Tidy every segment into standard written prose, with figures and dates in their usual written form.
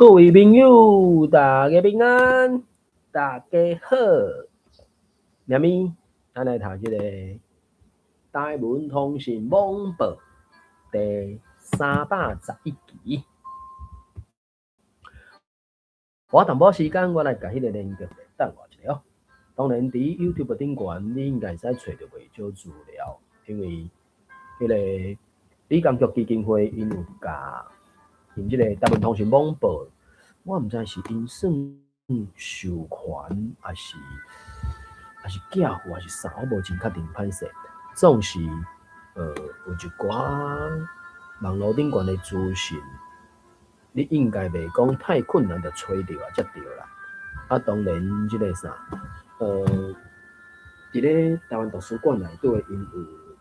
各位朋友，大家平安，大家好。明咪，咱來讀這个台文通訊網報第311期。花淡薄時間，我來共彼个連結等我一下哦。當然，佇 YouTube 頂懸，你應該會使揣著袂少資料，因為彼个李江菊基金會𪜶有共𪜶這个台文通訊網報，我毋知是𪜶算授權，抑是寄付，抑是啥，我無真確定，歹勢。總是有一寡網路頂懸的資訊，你應該袂講太困難就揣著啊，才對啦。啊，當然這个啥，佇咧台灣圖書館內底，𪜶有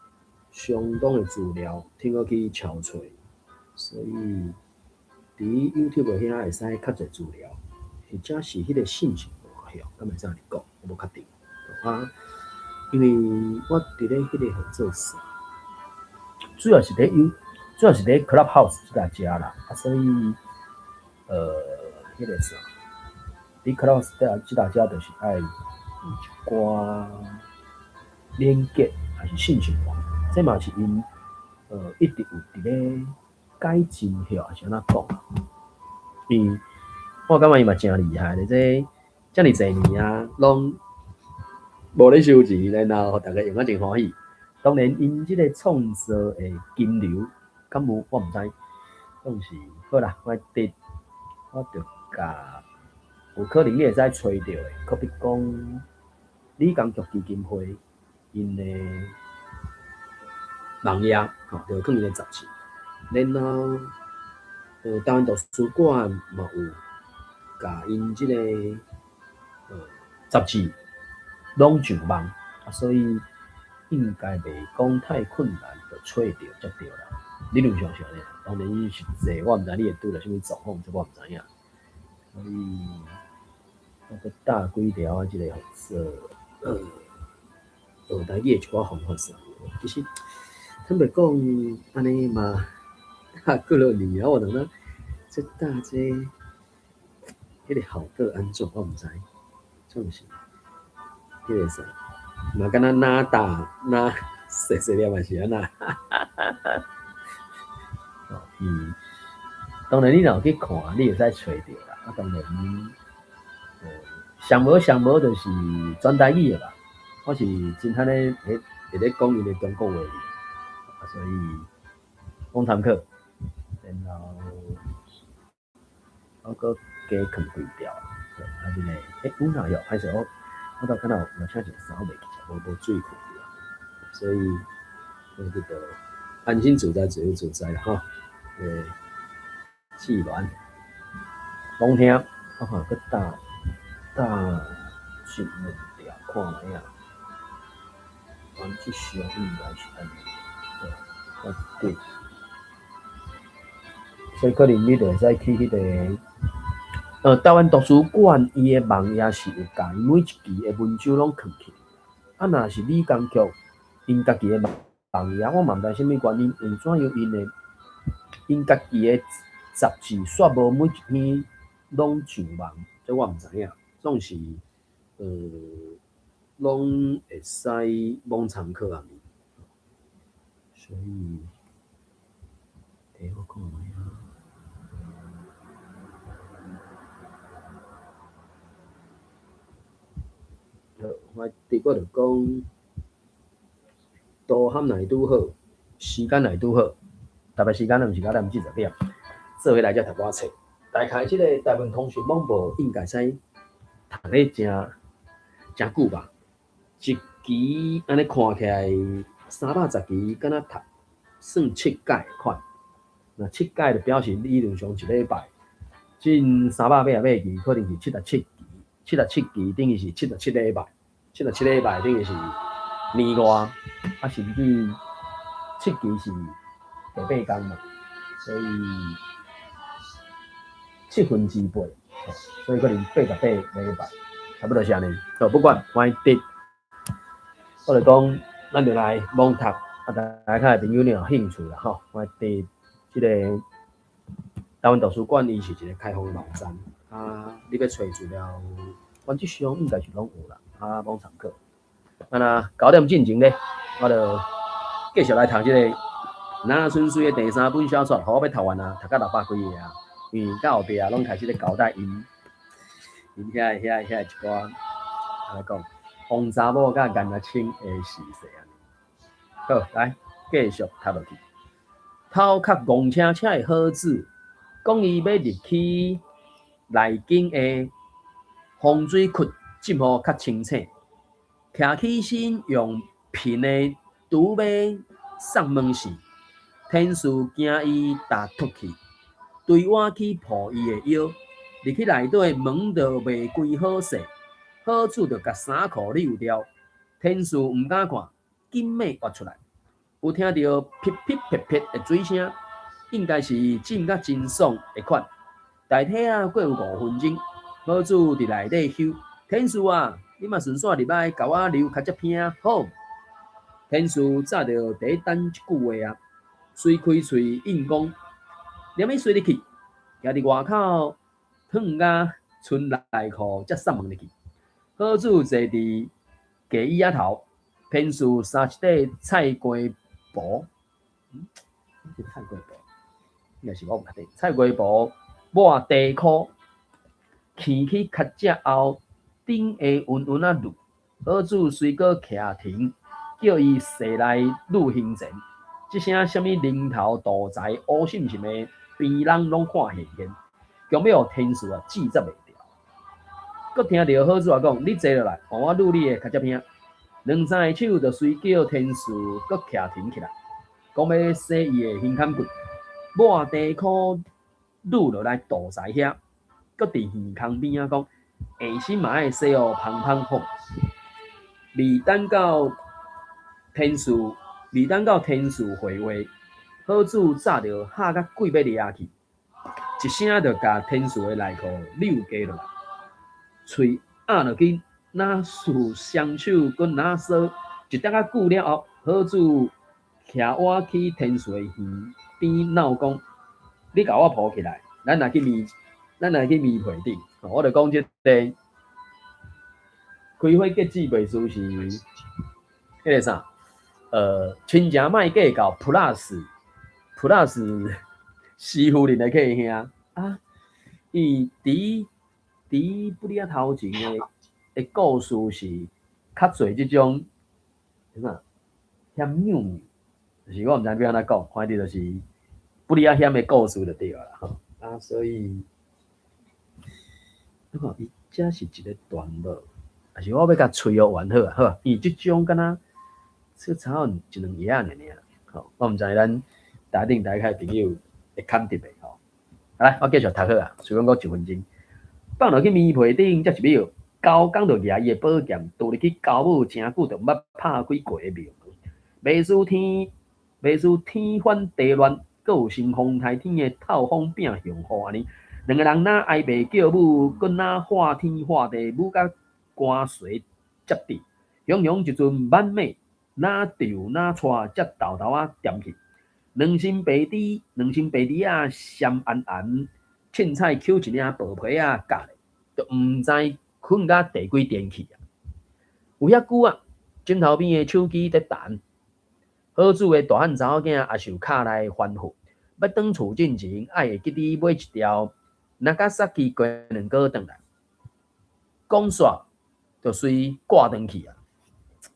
相當的資料，通好去抄揣，所以佇 YouTube 遐會使較濟資料，或者是彼个信息無曉，敢會使按呢講，我無確定。啊，因為我佇咧彼个號做啥，主要是佇 Clubhouse 這搭遮啦，啊，所以彼个啥，佇 Clubhouse 這搭遮就是愛有一寡連結，抑是信息源，這嘛是𪜶一直有佇咧改進曉，抑是按怎講？伊我感覺伊嘛誠厲害咧，這遮爾濟年啊，攏無咧收錢，然後予逐家用啊真歡喜。當然，𪜶這个創作的金流，敢有我毋知，總是好啦，我佇我著共有可能你會使揣著的，好比講李江菊基金會𪜶的網頁，吼，就放𪜶的雜誌。然後，台灣圖書館嘛有共𪜶這个雜誌攏上網，啊，所以應該袂講太困難，就揣著才對啦。理論上是按呢，當然實際我毋知你會拄著啥物狀況，這我毋知影。所以，我閣搭幾條啊，這个號做學台語的一寡方法啥。其實坦白講，按呢嘛，啊，過落年啊，我感覺這搭這彼个效果按怎，我毋知，總是彼个啥，嘛敢若哪搭哪細細粒嘛是按怎。哦，當然你若有去看，你會使揣著啦。啊，當然，上無上無就是全台語的吧。我是真罕咧，會咧講𪜶的中國話，啊，所以講參考。然後我閣加囥幾條，啊，這個，欸，有哪喲？歹勢，我倒敢若有請一个衫，我袂記得，無注意看著，所以我叫做安心自在，自由自在啦，吼。自然講聽，我看閣搭搭一兩條看覓仔。原則上應該是按呢，對，我對。所以可能你就會使去彼个，台灣圖書館伊的網頁是有共伊每一期的文章攏囥起來。啊，若是李江菊𪜶家己的網頁，我嘛毋知啥物原因，為怎樣𪜶家己的雜誌煞無每一篇攏上網，這我毋知影。總是攏會使罔參考啊。所以，欸，我看覓仔。好，我佇我就講，導航若拄好，時間若拄好，特別時間若毋是到10:30，做伙來遮讀寡冊。大概這个台文通訊網報應該使讀咧誠誠久吧？一期按呢看起來310期，敢若讀算七屆款。若七屆就表示理論上一禮拜進388期，可能是77期，77期等於是77禮拜，77禮拜等於是年外，啊，甚至七期是第八工嘛，所以8/7，所以可能88禮拜，差不多是按呢。好，不管，反正我就講，咱就來網讀，啊，大家較朋友你有興趣啦吼，我佇這个台灣圖書館伊是一个開放的網站，啊，你欲揣資料，原則上應該是攏有啦，啊，攏參考。啊若9點進前咧，我就繼續來讀這个那春水的第三本小說，予我欲讀完啊，讀到600幾頁啊，因為到後壁攏開始咧交代𪜶𪜶遐遐遐一寡，按怎講，黃查某佮顏阿清的事勢按呢。好，來繼續讀落去。頭殼戇車車的好子，講伊欲入去內間的風水窟浸予較清醒，徛起身用貧的拄欲送門時，天師驚伊踏脫去，追我去抱伊的腰，入去內底門就袂關好勢，好子就共衫褲扭掉，天師毋敢看，緊欲躍出來，有聽著噼噼啪啪的水聲，應該是浸甲真爽的款。大體仔過有5分鐘，好子佇內底吼：天師啊，你嘛順紲入來，共我溜跤跡片好。天師早就佇等這句話啊，隨開喙應講，連欲隨入去，徛佇外口，褪甲賰內褲才送門入去。好子坐佇架椅仔頭，天師衫一塊菜瓜布，嗯，這菜瓜布，應該是我毋確定。菜瓜布抹地箍，徛去跤跡後頂下溫溫仔攄。好子隨閣徛停，叫伊踅來攄胸前。這聲啥物人頭肚財烏滲滲的邊人攏看現現，強欲予天師啊舌接袂牢。閣聽著好子話講，你坐落來，換我攄你的跤跡片。兩三个手就隨叫天師閣徛停起來，講欲洗伊的胸坎骨，抹地箍攄落來肚臍遐，閣佇耳空邊仔講，下身嘛愛洗予芳芳好。未等到天師回話，好子早就嚇甲鬼欲掠去，一聲就共天師的內褲扭低落來，喙壓落去，若似雙手閣若挲，一點仔久了後，好子徛倚去天師的耳邊鬧講：你共我抱起來，咱來去棉被頂。我就講這个開花結籽袂輸是彼个啥？親情莫計較，plus plus 師夫人的客兄啊，伊佇不哩仔頭前的故事是較濟這種啥險扭扭，就是我毋知欲按怎講，反正就是不哩仔險的故事就對啦吼。啊，所以你看伊這是一个段落，還是我欲共催予完好啊？好，伊這種敢若這差不多一兩頁仔爾爾，吼，我毋知咱台頂台下朋友會堪得袂吼？來，我繼續讀好啊，隨便講一分鐘。放落去棉被頂，才一秒，高工就舉伊的寶劍，拄入去高母誠久就毋捌拍開過的廟門。袂輸天翻地亂，閣有成風颱天的透風變熊雨按呢。兩个人若哀爸叫母，閣若喊天喊地，舞甲寒水接地，雄雄一陣挽馬，若吊若掣，才沓沓仔踮去。兩身白豬仔，閃絚絚，凊彩搝一領薄被仔蓋，就毋知睏甲第幾天去啊！有遐久啊，枕頭邊的手機佇彈，好子的大漢查某囝阿壽敲來吩咐，欲轉厝進前，愛會記得買一條長崎雞卵糕轉來。講煞就隨掛斷去啊！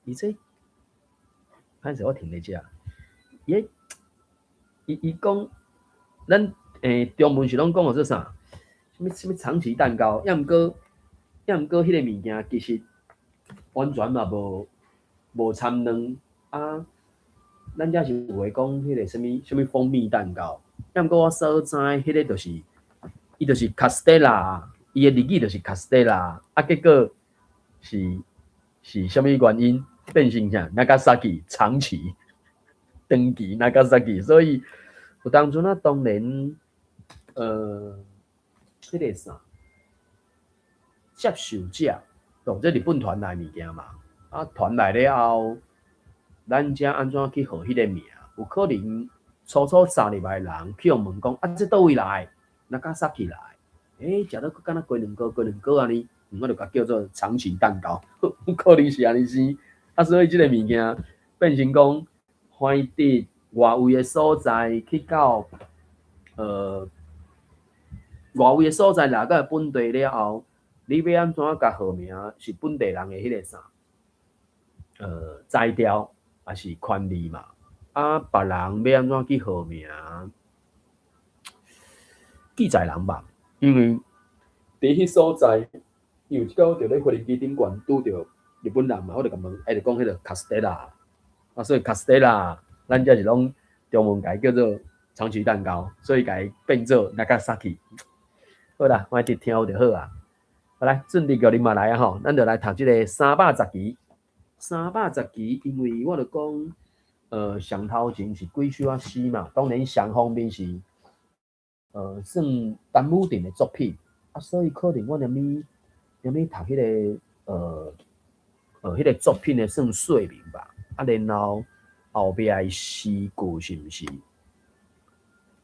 伊這歹勢，我停佇遮。伊伊伊講，咱中文是攏講號做啥？啥物啥物長崎蛋糕？抑毋過，彼个物件其實完全嘛無摻卵啊！咱遮是有的講彼个啥物啥物蜂蜜蛋糕，抑毋過我所知，彼个就是伊就是卡斯特拉，伊的日語就是卡斯特拉，啊，結果是啥物原因變成啥？長崎長崎長崎長崎，所以有當陣啊，當然，彼个啥接受者，當這日本傳來物件嘛，啊，傳來了後，咱才按怎去號彼个名？有可能初初走入來的人去予問講，啊，這佗位來？長崎來，欸，食了閣敢若雞卵糕雞卵糕按呢，我就共叫做長崎蛋糕，有可能是按呢生。啊，所以這个物件變成講，翻佇外圍的所在去到，外圍的所在來到本地了後，你欲按怎共號名是本地人的彼個啥？才調抑是權利嘛？啊，別人欲按怎去號名？記載人吧，因為佇彼所在，有一個佇咧飛行機頂懸拄著日本人嘛，我就共問，伊就講彼個卡斯特拉，啊，所以卡斯特拉，咱遮是攏中文共伊叫做長崎蛋糕，所以共伊變做長崎。好啦，反正聽有就好啊。好來，準備叫恁嘛來啊吼，咱就來讀這个310期。三百十期，因為我就講，上頭前是幾首仔詩嘛，當然上方面是，算陳武鎮的作品，啊，所以可能我連物連物讀彼个，彼个作品的算說明吧，啊，然後後壁的詩句是毋是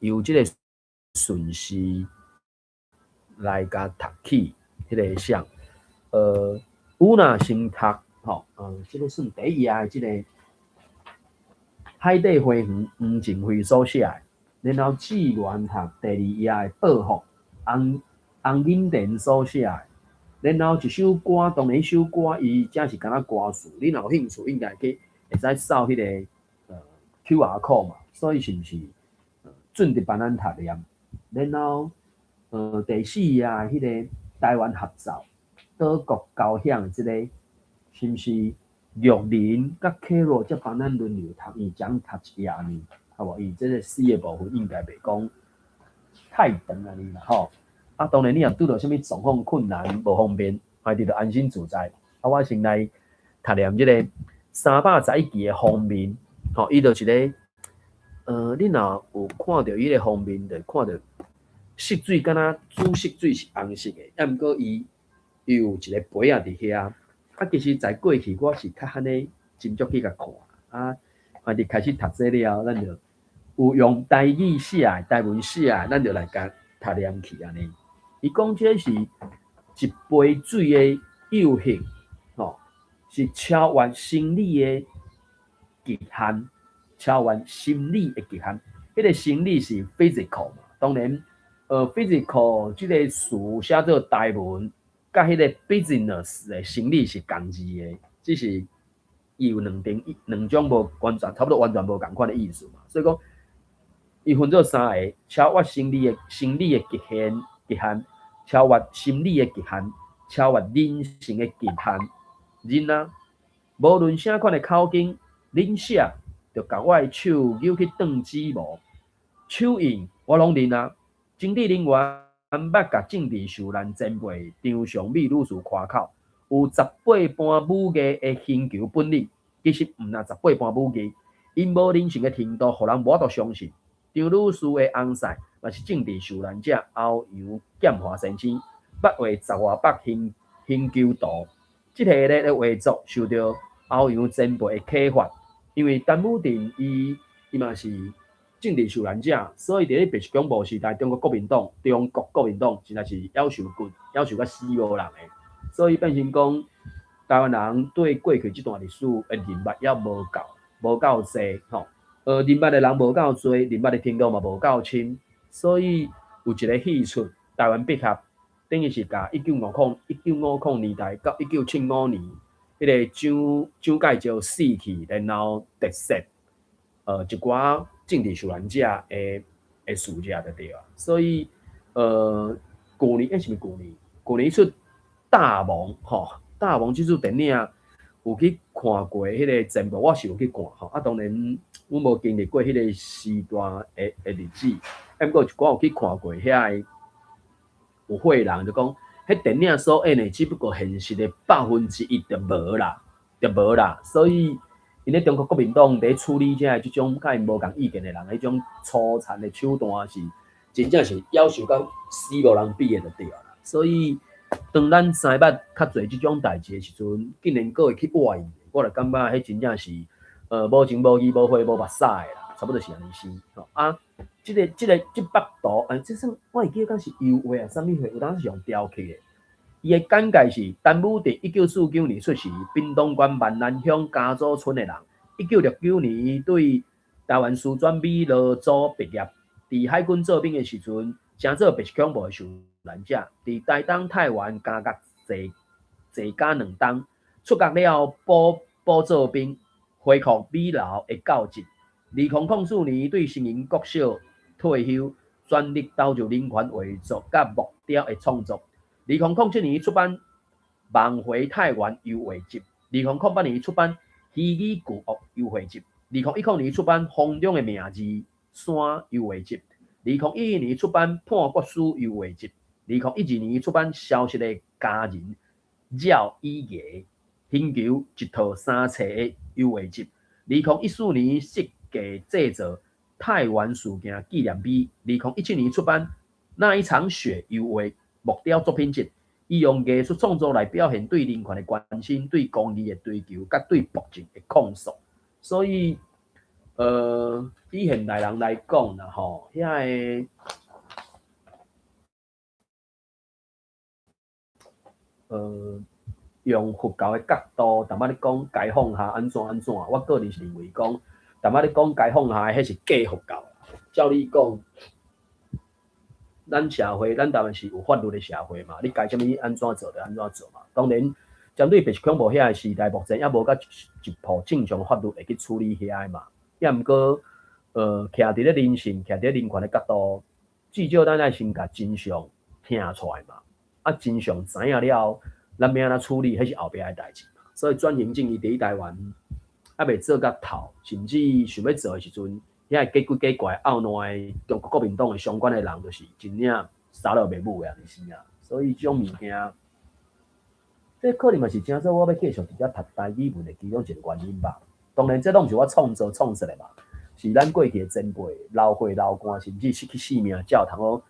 由這个順序來共讀起？彼个啥？有若先讀吼，這个算第一頁的這个海底花園黃靜輝所寫的，然後志願讀第二頁的報復洪洪錦田所寫的，然後一首歌，當然彼首歌伊遮是敢若歌詞，你若有興趣，應該去會使掃彼个QR code 嘛，所以是毋是準佇幫咱讀念？然後第四頁彼个台灣合奏島國交響的這个，是毋是玉林佮凱羅才幫咱輪流讀，伊講讀一頁呢？好無？伊這个詩的部分應該袂講太長按呢啦吼。啊，當然你若拄著啥物狀況困難無方便，反正就安心自在。啊，我先來讀念這个311期的封面，吼，伊就是咧，你若有看著伊个封面，就看著色水敢若主色水是紅色的，啊，毋過伊伊有一个杯仔佇遐。啊，其實在過去我是較按呢斟酌去共看，啊，反正開始讀冊了後，咱就有用台語寫的、台文寫的，咱就來共讀念去按呢。伊講這是一杯水的誘惑，吼，是超越生理的極限，超越心理的極限。彼个生理是 physical 嘛，當然，physical 這个詞寫做台文，佮彼个 business 的生理是仝字的，只是伊有兩種兩種無完全差不多完全無仝款的意思嘛。所以講，伊分做三个：超越生理的極限，極限；超越心理的極限，超越人性的極限。人啊，無論啥款的口徑，恁寫就共我的手扭去斷指模，手印我攏認啊。政治人員捌共政治受難前輩張尚美女士誇口，有十八般武藝的刑求本領，其實毋若十八般武藝，𪜶無人性的程度，予人無法度相信。張女士的翁婿嘛是政治受難者歐陽劍華先生，捌畫十外幅刑刑求圖，這系列的畫作受著歐陽前輩的啟發，因為陳武鎮伊伊嘛是政治受難者，所以佇咧白色恐怖時代，中國國民黨實在是夭壽骨，夭壽甲死無人的，所以變成講台灣人對過去這段歷史的認捌猶無夠，無夠濟吼。認捌的人無夠濟，認捌的程度嘛無夠深，所以有一个戲出台灣筆俠，等於是共1950年代到1975年，彼个蔣蔣介石死去，然後特赦，一寡政治受難者的的事跡就對啊。所以，舊年，欸，是毋是舊年？舊年出大王吼，大王這出電影有去看過彼个節目，我是有去看吼。啊，當然，阮無經歷過彼个時段的的日子，啊，毋過一寡有去看過遐个有會人就講，彼電影所演的只不過現實的1%就無啦，就無啦。所以，𪜶咧中國國民黨佇咧處理這个這種佮𪜶無仝意見的人，彼種粗殘的手段是真正是夭壽到死無人比的就對啊。所以，當咱知捌較濟這種代誌的時陣，竟然閣會去活𪜶，我就感覺彼真正是，無情無義無血無目屎的啦，差不多是按呢生吼。啊，這幅圖，這算我會記得敢是油畫啊，啥物貨？有當時用雕刻的。伊的簡介是陳武哲1949年出世，屏東縣萬安鄉家祖村的人。1969年對台灣師專美勞組畢業，佇海軍做兵的時陣，成做白色恐怖的受難者。佇台東太原監獄坐監2冬，出獄了補補做兵，恢復美勞的教職。2004年對新營國小退休，全力投入人權畫作佮木雕的創作。2007年出版《夢回太原油畫集》，2008年出版《虛擬巨屋油畫集》，2010年出版《風中的名字山油畫集》，2011年出版《判決書油畫集》，2012年出版《消失的家人廖以牙星球一套三冊的油畫集》，2014年設計製作《太原事件紀念碑》，2017年出版《那一場雪油畫木雕作品集》。伊用藝術創作來表現對人權的關心、對公義的追求，佮對暴政的控訴。所以，以現代人來講啦，吼，遐个，用佛教的角度，淡薄咧講該放下按怎按怎，我個人是認為講，淡薄咧講該放下的，彼是假佛教。照理講，咱社會，咱台灣是有法律的社會嘛，你該啥物按怎做就按怎做嘛。當然，針對白色恐怖遐个時代，目前猶無甲一部正常法律會去處理遐個嘛。抑毋過，徛佇咧人性、徛佇咧人權的角度，至少咱愛先共真相聽出來嘛。啊，真相知影了後，咱欲按怎處理，彼是後壁的代誌嘛。所以轉型正義佇台灣猶未做甲透，甚至想欲做的時陣，遐個假鬼假怪拗爛的中國國民黨的相關的人，就是真正啥落袂舞的按呢生啊。所以這種物件，這可能嘛是成做我欲繼續佇遮讀台語文的其中一個原因吧。當然，這攏毋是我創造創設的嘛，是咱過去的前輩流血流汗，甚至失去性命才有通好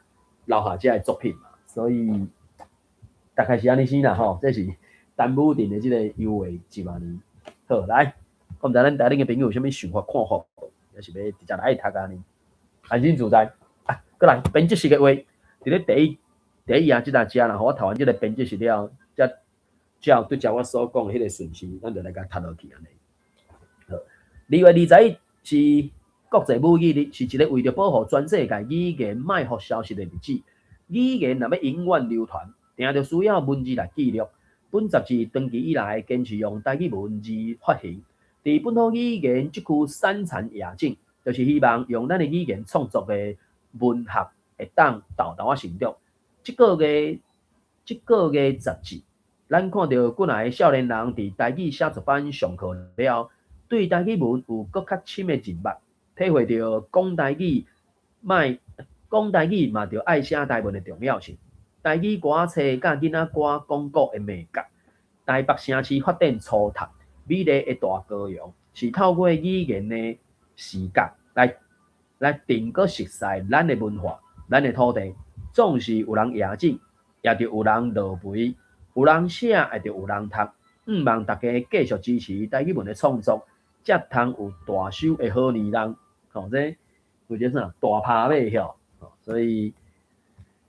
留下這个作品嘛。所以大概是按呢生啦吼，這是陳武鎮的這個油畫集按呢。好，來，我毋知咱台頂的朋友有啥物想法看法，抑是欲直接來讀按呢？安心自在啊，閣來編輯室的話，佇咧第一第一頁這搭遮啦，吼，我讀完這個編輯室了，才照對照我所講的彼個順序，咱就來共讀落去按呢。好，2月21是國際母語日，是一個為著保護全世界語言莫予消失的日子。語言若欲永遠流傳，定著需要文字來記錄。本雜誌長期以來堅持用台語文字發行，佇本土語言這區散田野種，就是希望用咱的語言創作的文學會當沓沓仔成長。這個月雜誌，咱看著幾若个少年人佇台語寫作班上課了，對台語文有閣較深的認捌，體會著講台語莫講台語嘛，著愛寫台文的重要性。台語歌仔冊佮囡仔歌廣告的美感，台北城市發展粗讀，美麗的大高雄，是透過語言的視角來定閣熟悉咱的文化、咱的土地。總是有人野種，也著有人落肥，有人寫，也著有人讀。向望大家繼續支持台語文的創作，才通有大收的好年冬。吼，這有這啥大拍馬吼，所以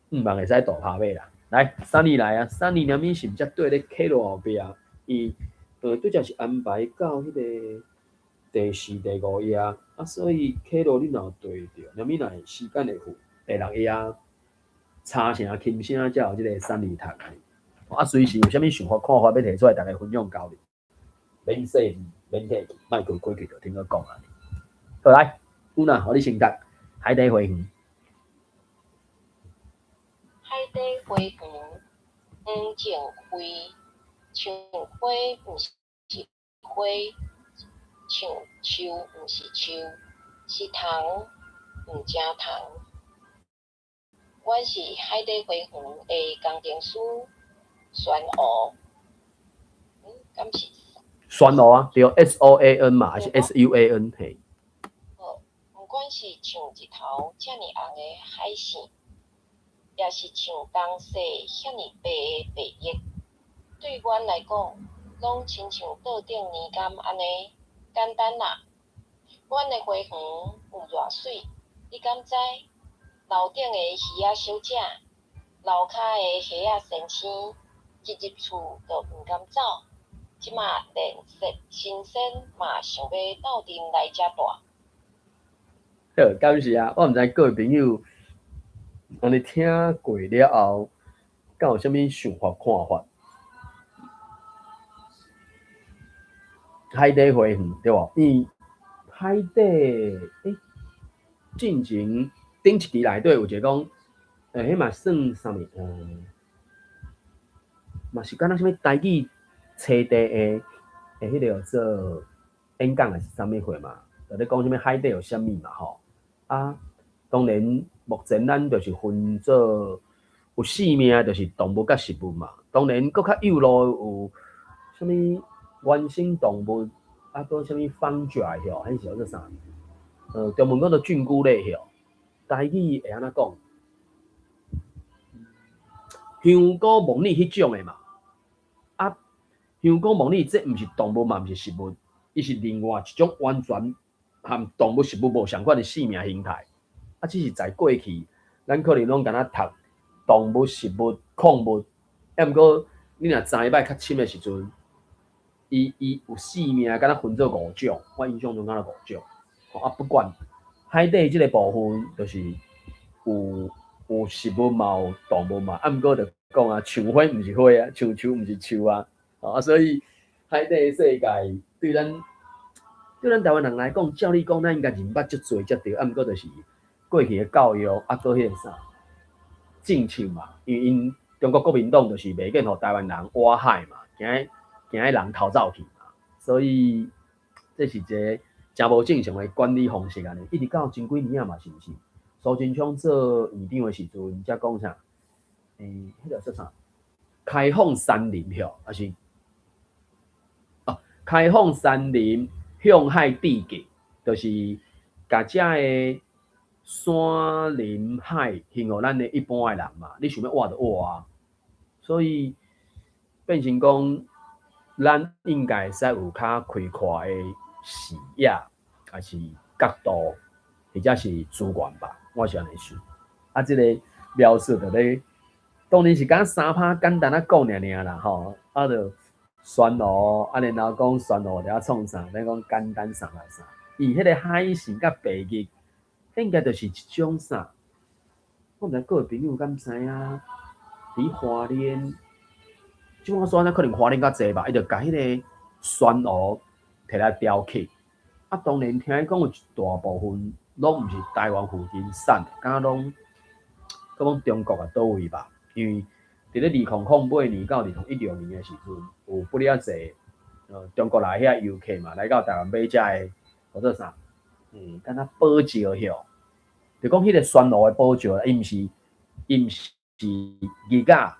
向望會使大拍馬啦。來，三年來啊，三年連是毋才綴咧客路後壁，伊拄才是安排到彼個第四、第五頁啊，所以客路你若有對著，連物若時間會赴第六頁差聲輕聲才有這個三年讀。啊，隨時有啥物想法看法欲提出來，大家分享交流，免細膩，免客氣，麥克開開就聽我講啊。好來，有哪，予你先讀海底花園。海底花園，黃靜惠，像花毋是花，像樹毋是樹，是蟲毋成蟲。阮是海底花園的工程師宣娥，敢是？宣娥啊，對，S O A N 嘛，還是 S U A N 嘿。好，毋管是像日頭遮爾紅的海線，抑是像冬雪遐爾白的白玉，對阮來講，攏親像桌頂年柑按呢簡單啦。阮的花園有偌媠，你敢知？樓頂的魚仔小姐，樓跤的蝦仔先生，一入厝就毋甘走，這馬連神仙嘛想欲鬥陣來遮蹛。好，感謝啊！我毋知各位朋友，按呢聽過了後，敢有啥物想法看法？海底花園對無？伊海底欸，進前頂一期內底有一个講，欸，彼嘛算啥物？嘛是敢若啥物台語冊地的彼个叫做演講還是啥物貨嘛？就咧講啥物海底有啥物嘛吼？啊，當然目前咱就是分做有四命，就是動物佮食物嘛。當然，閣較幼路有啥物原生動物，啊，閣啥物 fungi 吼，彼是叫做啥？中文叫做菌菇類吼。台語會按怎講？香菇木耳彼種的嘛。啊，香菇木耳這毋是動物嘛，毋是食物，伊是另外一種完全和動物、食物無相仝的生命形態。啊，只是在過去，咱可能攏敢若讀動物、食物、礦物，抑毋過你若知欲較深的時陣，伊有四命，敢若分做五種，我印象中敢若五種。啊，不管海底這個部分，就是有食物嘛，有動物嘛。啊，毋過就講啊，樹花毋是花啊，樹樹毋是樹啊。啊，所以海底的世界對咱台灣人來講，照理講，咱應該認捌足濟才對。啊，毋過就是過去的教育，啊，閣彼個啥政策嘛，因為𪜶中國國民黨就是袂見予台灣人挖海嘛，驚驚彼人逃走去嘛，所以這是一个誠無正常的管理方式按呢。一直到前幾年啊嘛，是毋是？蘇貞昌做院長的時陣，才講啥？欸，彼个叫啥？開放山林吼，抑是哦？開放山林，向海致敬，就是共遮个山林海還予咱的一般的人嘛。你想欲挖就挖啊，所以變成講，咱應該會使有較開闊的視野，抑是角度，或者是資源吧。我是按呢想。啊，這个描述就咧，當然是講三拍簡單仔講爾爾啦吼。啊，就旋螺，啊，然後講旋螺佇遐創啥？咱講簡單啥啦啥。伊彼个海神佮白日，應該就是一種啥？我毋知各位朋友敢知影？佇花蓮，這我說可能花蓮較濟吧。伊就共彼个旋螺提來雕刻。啊，當然聽講有一大部分攏毋是台灣附近產的，敢若攏閣講中國啊佗位吧？因為佇咧2008年到2016年的時陣，有不了濟中國來遐遊客嘛，來到台灣買遮个叫做啥？敢若寶石吼，就講彼个旋螺的寶石，伊毋是魚仔，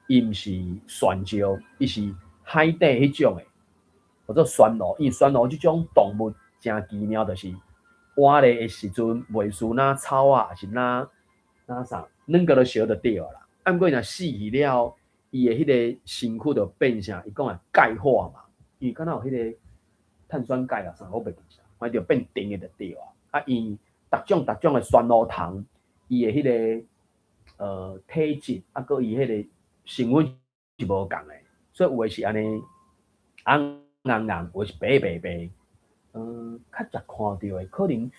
伊毋是旋石，伊是海底彼種的，叫做旋螺。因為旋螺這種動物誠奇妙，就是活咧的時陣袂輸若草仔，抑是若若啥，軟個都燒就對啦。啊，毋過伊若死去了後，伊的彼个身軀就變成伊講的鈣化嘛，因為敢若有彼个碳酸鈣啊啥，我袂記得，反正就變甜的就對啊。啊，伊逐種逐種的旋螺蟲，伊的彼个體質，啊，閣伊彼个成分是無仝的，所以有的是按呢紅紅紅，有的是白白白。較常看著的可能，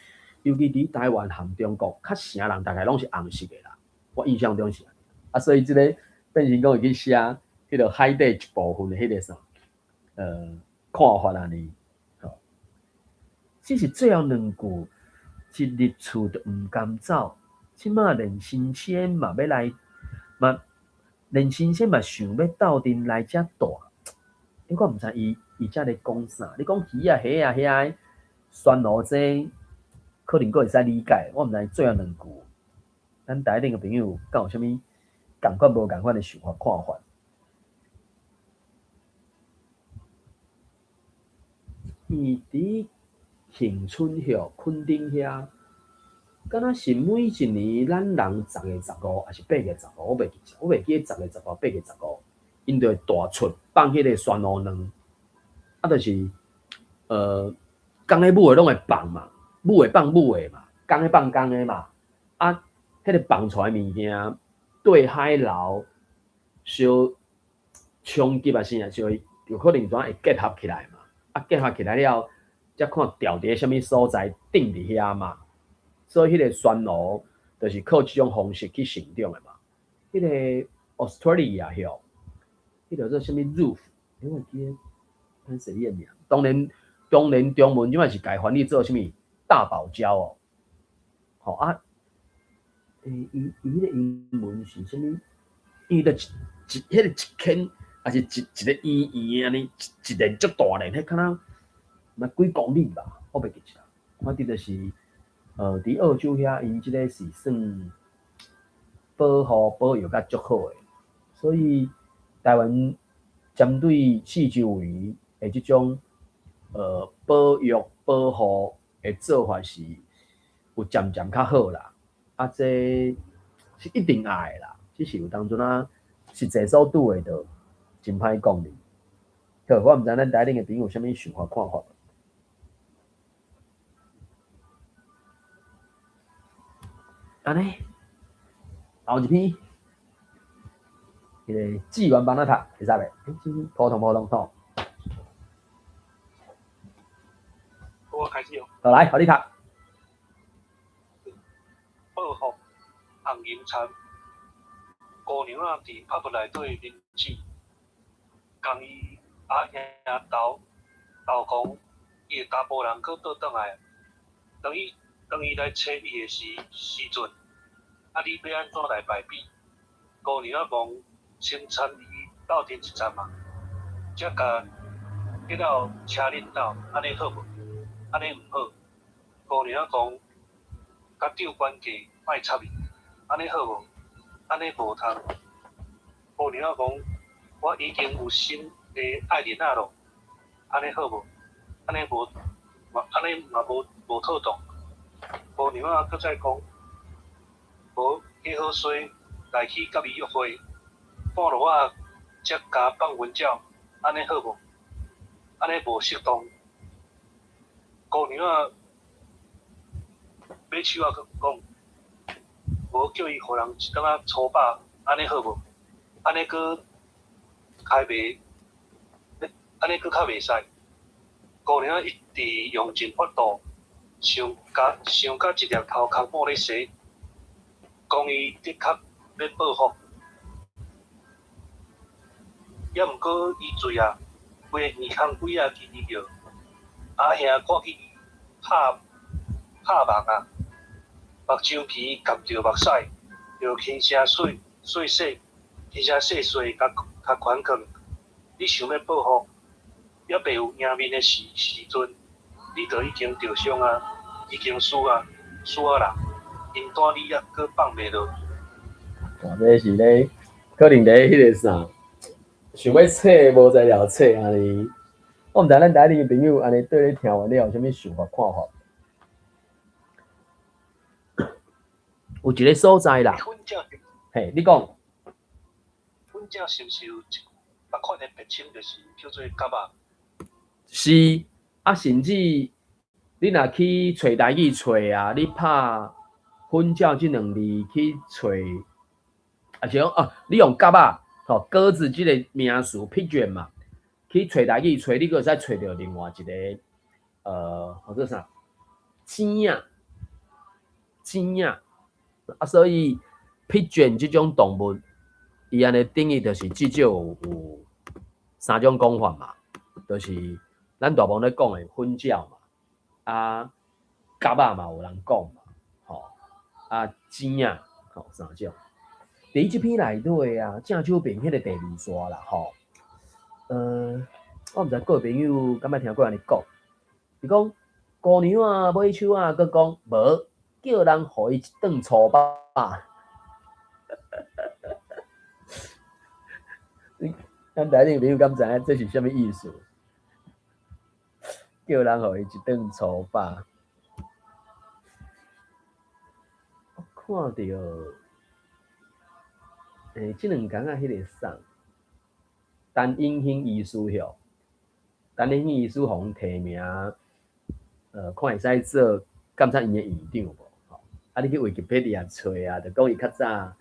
尤其佇台灣和中國，較城人大概攏是紅色的啦。我印象中是按呢。啊，所以這个變成講會去寫彼个海底一部分的彼个啥，看法按呢，吼。只是最後兩句，一入厝就毋甘走，這馬連神仙嘛欲來，嘛連神仙嘛想欲鬥陣來遮蹛。欸，我毋知伊遮咧講啥。你講魚仔、蝦仔遐个旋螺這，可能閣會使理解。我毋知最後兩句，咱台頂的朋友敢有啥物仝款無仝款的想法看法？伊佇恆春鄉墾丁遐，敢若是每一年咱人10月15，抑是8月15，我袂記，我袂記得10月15、八月十五，𪜶就會大出放彼个旋螺卵，啊，就是，公的母的攏會放嘛，母的放母的嘛，工的放工的嘛，啊，彼个放出來物件對海流相衝擊啊，啥就會有可能怎會結合起來嘛，啊，結合起來了，才看牢佇啥物所在頂佇遐嘛，所以彼個珊瑚就是靠這種方式去成長的嘛。彼個 Australia 吼，彼個叫做啥物 reef，欸，我會記得，歹勢你的名。當然，當然中文這擺是共翻譯做啥物大堡礁哦，吼啊，欸，伊伊彼個英文是啥物？伊就一一彼個一圈，抑是一一个圓圓按呢，一一連足大連，彼敢若若幾公里吧，我袂記得啦。反正就是，佇澳洲遐，𪜶這个是算保護保育甲足好的，所以台灣針對四周圍的這種保育保護的做法是有漸漸較好啦。啊，這是一定愛的啦，只是有當陣啊，實際所拄的就真歹講哩。好，我毋知咱台頂的朋友有啥物想法看法。按呢，後一篇，彼个志願幫咱讀，會使袂？欸，這普通普通吼。我開始哦。好來，予你讀。報復紅銀田，姑娘仔佇 pub 內底啉酒，共伊阿兄投投降，伊的查埔人閣倒轉來。當伊當伊來揣伊的時時陣，啊，你欲按怎來敗比？姑娘仔講，先參伊鬥陣一陣嘛，才共結到車恁兜，按呢好無？按呢毋好。姑娘仔講，共長官價，莫插伊，按呢好無？按呢無通。姑娘仔講，我已經有新的愛人仔囉，按呢好無？按呢無，按呢嘛無無妥當。姑娘仔閣再講，無加好勢來去佮伊約會，半路仔才共放阮鳥，按呢好無？按呢無適當。姑娘仔尾手仔閣講，無叫伊予人一頓仔粗饱，按呢好無？按呢閣開袂，按呢閣較袂使。姑娘仔一直用盡法度，想共想共一粒頭殼某咧洗，講伊的確欲報復，抑毋過伊醉啊，規个耳空鬼仔嘰嘰叫，阿兄看見伊拍拍目啊，目睭皮含著目屎，就輕聲細細細輕聲細細共共勸勸，你想欲報復，猶未有贏面的時時陣，你就已經著傷啊，已經輸啊，輸啊啦！𪜶單你猶閣放袂落。哇，這是咧，可能咧彼个啥，想欲冊無材料冊按呢。我毋知咱台裡的朋友按呢對咧聽完了有啥物想法看法？有一个所在啦，嘿，你講。粉鳥是毋是有一別款的別稱，就是叫做鴿仔？是啊，甚至你若去揣台語揣啊，你拍粉鳥這兩字去揣，啊是講啊，你用鴿仔吼鴿子這個名詞 pigeon 嘛，去揣台語揣，你閣會使揣著另外一個叫做啥？糋仔，糋仔啊，所以 pigeon 這種動物，伊按呢定義就是至少有三種講法嘛，就是咱大部分咧講的粉鳥嘛，啊鴿仔嘛有人講嘛，吼啊糋仔，吼三種。佇這篇內底啊，正手邊彼個第二線啦，吼，我毋知各位朋友敢捌聽過按呢講，伊講姑娘仔尾手仔，閣講無叫人予伊一頓粗飽。咱台頂朋友敢知影這是啥物意思？叫人予伊一頓粗飽。我看著，這兩工啊，彼个啥，陳永興醫師吼，陳永興醫師予人提名，看會使做監察院的院長無？啊，你去 Wikipedia 揣啊，就講伊較早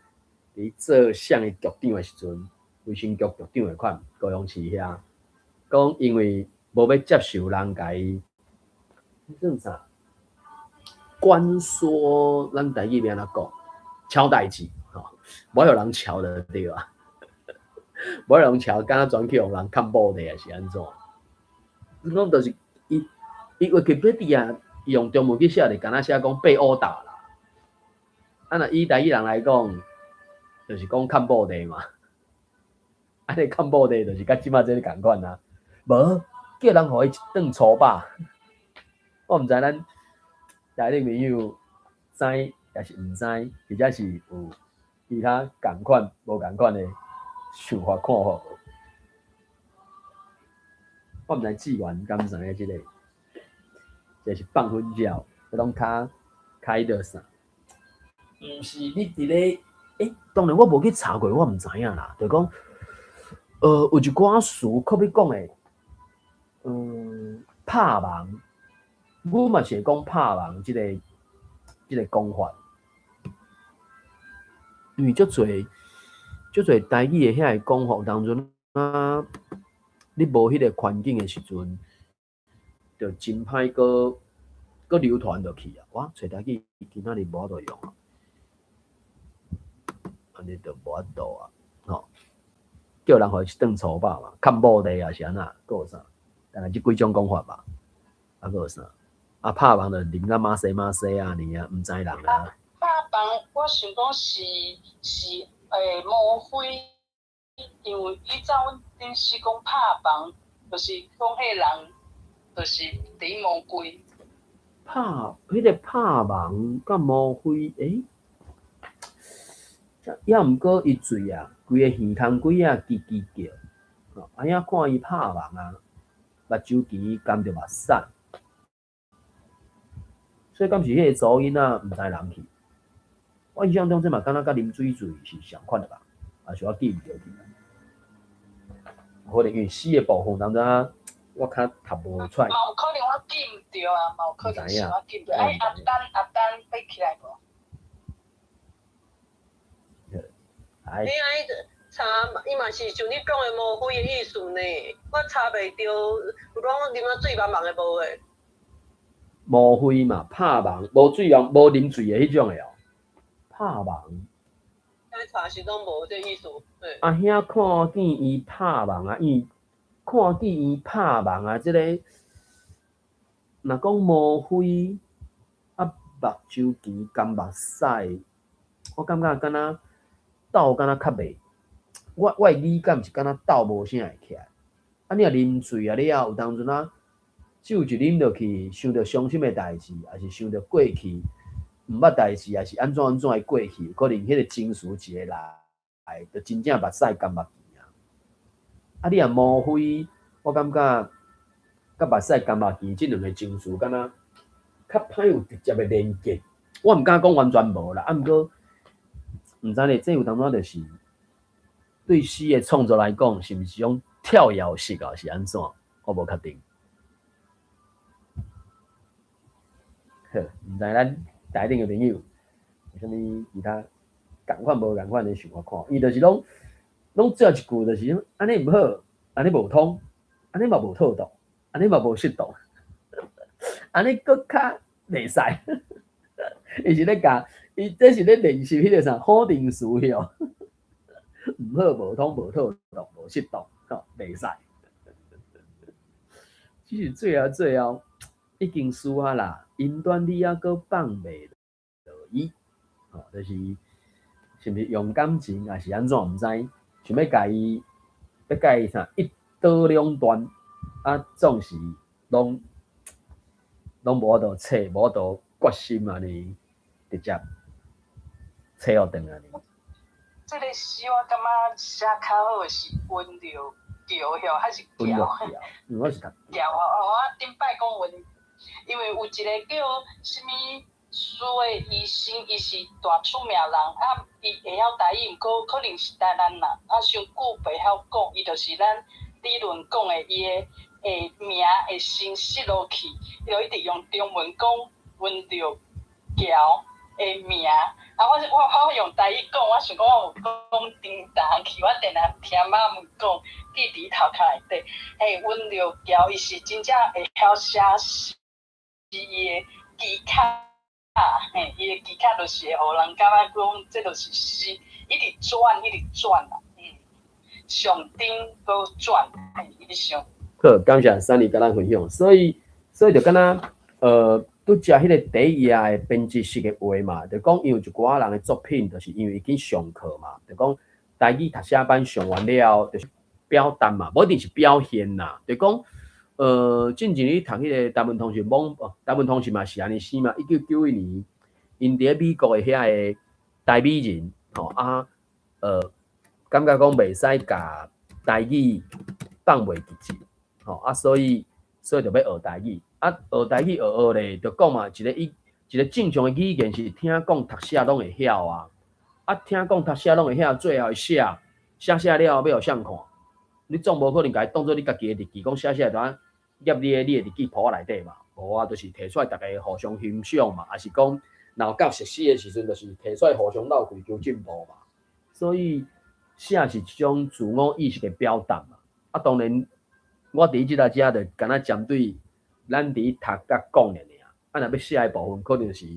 佇做啥个局長的時陣，衛生局局長的款，高雄市遐，講因為無欲接受人共伊，算啥？關說，咱台語欲按怎講？撨代誌，吼，無予人撨就對啊，無予人撨，敢若專去予人崁布袋，抑是按怎？你講就是伊，伊 Wikipedia 用中文去寫，就敢若寫講被毆打啦。啊，若以台語人來講，就是講崁布袋嘛。啊，你崁布袋就是佮這馬這个仝款啊。無叫人予伊一頓粗飽。我毋知咱台頂朋友知抑是毋知，或者是有其他仝款無仝款的想法看法無？我毋知志源敢知影這个，這是放粉鳥，彼攏較開著啥？毋是你佇咧，欸，當然我無去查過，我毋知影啦。就講，有一寡詞，可比講的，拍網，阮嘛是會講拍網這個講法，因為足濟足濟台語的遐个講法，有當陣啊，你無彼個環境的時陣，就真歹閣閣流傳落去啊！哇，揣台語今仔日無法度用啊，按呢就無法度啊，吼！叫人予伊一頓粗飽嘛，崁布袋抑是按怎，閣有啥？大概這幾種講法吧，啊，閣有啥？啊，拍網就啉甲馬西馬西啊，爾啊，毋知人啊。拍網，我想講是莫非，因為以前阮頂時講拍網，就是講彼個人，就是佇魔鬼。拍彼個拍網佮莫非？欸？抑毋過伊喙啊，規個耳空鬼仔吱吱叫，吼！啊遐看伊拍網啊，目睭墘含著目屎，所以敢是彼個查某囡仔毋知人去？我印象中這嘛敢若佮啉水醉是仝款的吧？抑是我記毋著去？可能因為詩的部分當中，我較讀無出來。嘛有可能我記毋著啊，嘛有可能是我記毋著。哎，阿丹阿丹欲起來無？哎。你愛查，伊嘛是像你講的莫非的意思呢？我查袂著，有講啉啊水茫茫的無的。莫非嘛，拍網無水茫無啉醉的彼種的哦，拍網。查是攏無這意思。阿兄看見伊拍網啊，伊看見伊拍網啊，這個若講莫非啊，目睭墘含目屎，我感覺敢若鬥敢若較袂，我的語感是敢若鬥無啥會起來。啊，你若啉醉啊了後，有當陣啊，酒一啉落去，想著傷心的代誌，抑是想著過去毋捌代誌，抑是按怎按怎的過去，可能彼個情緒一個來，就真正目屎干目墘啊。啊，你若莫非，我感覺佮目屎干目墘這兩个情緒，敢若較歹有直接的連結。我毋敢講完全無啦，啊，毋過毋知咧，這有當陣就是對詩的創作來講，是毋是種跳躍式啊？是按怎？我無確定。好，毋知咱台頂的朋友有啥物其他仝款無仝款的想法看？伊就是攏攏最後一句就是按呢毋好，按呢無通，按呢嘛無妥當，按呢嘛無適當，按呢閣較袂使。伊是咧共，伊這是咧練習彼个啥否定詞哦。毋好、無通、無妥當、無適當，吼，袂使。只是最後最後已經輸啊啦，音端你猶閣放袂落伊，吼，就是是毋是用感情，抑是按怎毋知，想欲共伊，欲共伊啥一刀兩斷，啊，總是攏攏無法度揣，無法度決心按呢，直接揣予轉來。這個詩我感覺寫較好的是溫著橋曉，還是橋？我是讀橋吼，我頂擺講溫，因為有一个叫啥物蘇的醫生，伊是大出名人，啊，伊會曉台語，毋過可能是台南人，啊，傷久袂曉講，伊就是咱理論講的，伊的名會先失落去，伊就一直用中文講溫著橋，的名。啊，我用台語講，我想講我有講叮當去，我定定聽媽媽講，記佇頭殼內底。嘿，溫若橋伊是真正會曉寫詩，伊的技巧，嘿，伊的技巧就是會予人感覺講，這就是詩，一直轉，一直轉啦，上頂閣轉，嘿，以上。好，感謝珊妮佮咱分享。所以就敢若，拄才彼个第一頁的編輯室的話嘛，就講因為一寡人的作品，就是因為已經上課嘛，就講台語讀寫班上完了，就是表達嘛，無一定是表現啦。就講，進前你讀彼個台文通訊網，哦，台文通訊嘛是按呢生嘛，1991年，𪜶佇咧美國的遐个台美人，吼啊，感覺講袂使共台語放袂記，吼啊，所以就欲學台語。啊，學台語學學咧，就講嘛，一個正常的語言是聽講讀寫攏會曉啊。啊，聽講讀寫攏會曉，最後會寫，寫寫了後欲予誰看？你總無可能共伊當做你家己的日記，講寫寫就按挹你的日記簿仔內底嘛？無啊，就是提出來逐家互相欣賞嘛，抑是講若有教碩士的時陣，就是提出來互相鬥氣求進步嘛。所以寫是一種自我意識的表達嘛。啊，當然我佇這搭遮就敢若針對咱佇讀佮講的爾，啊，若欲寫的部分，可能是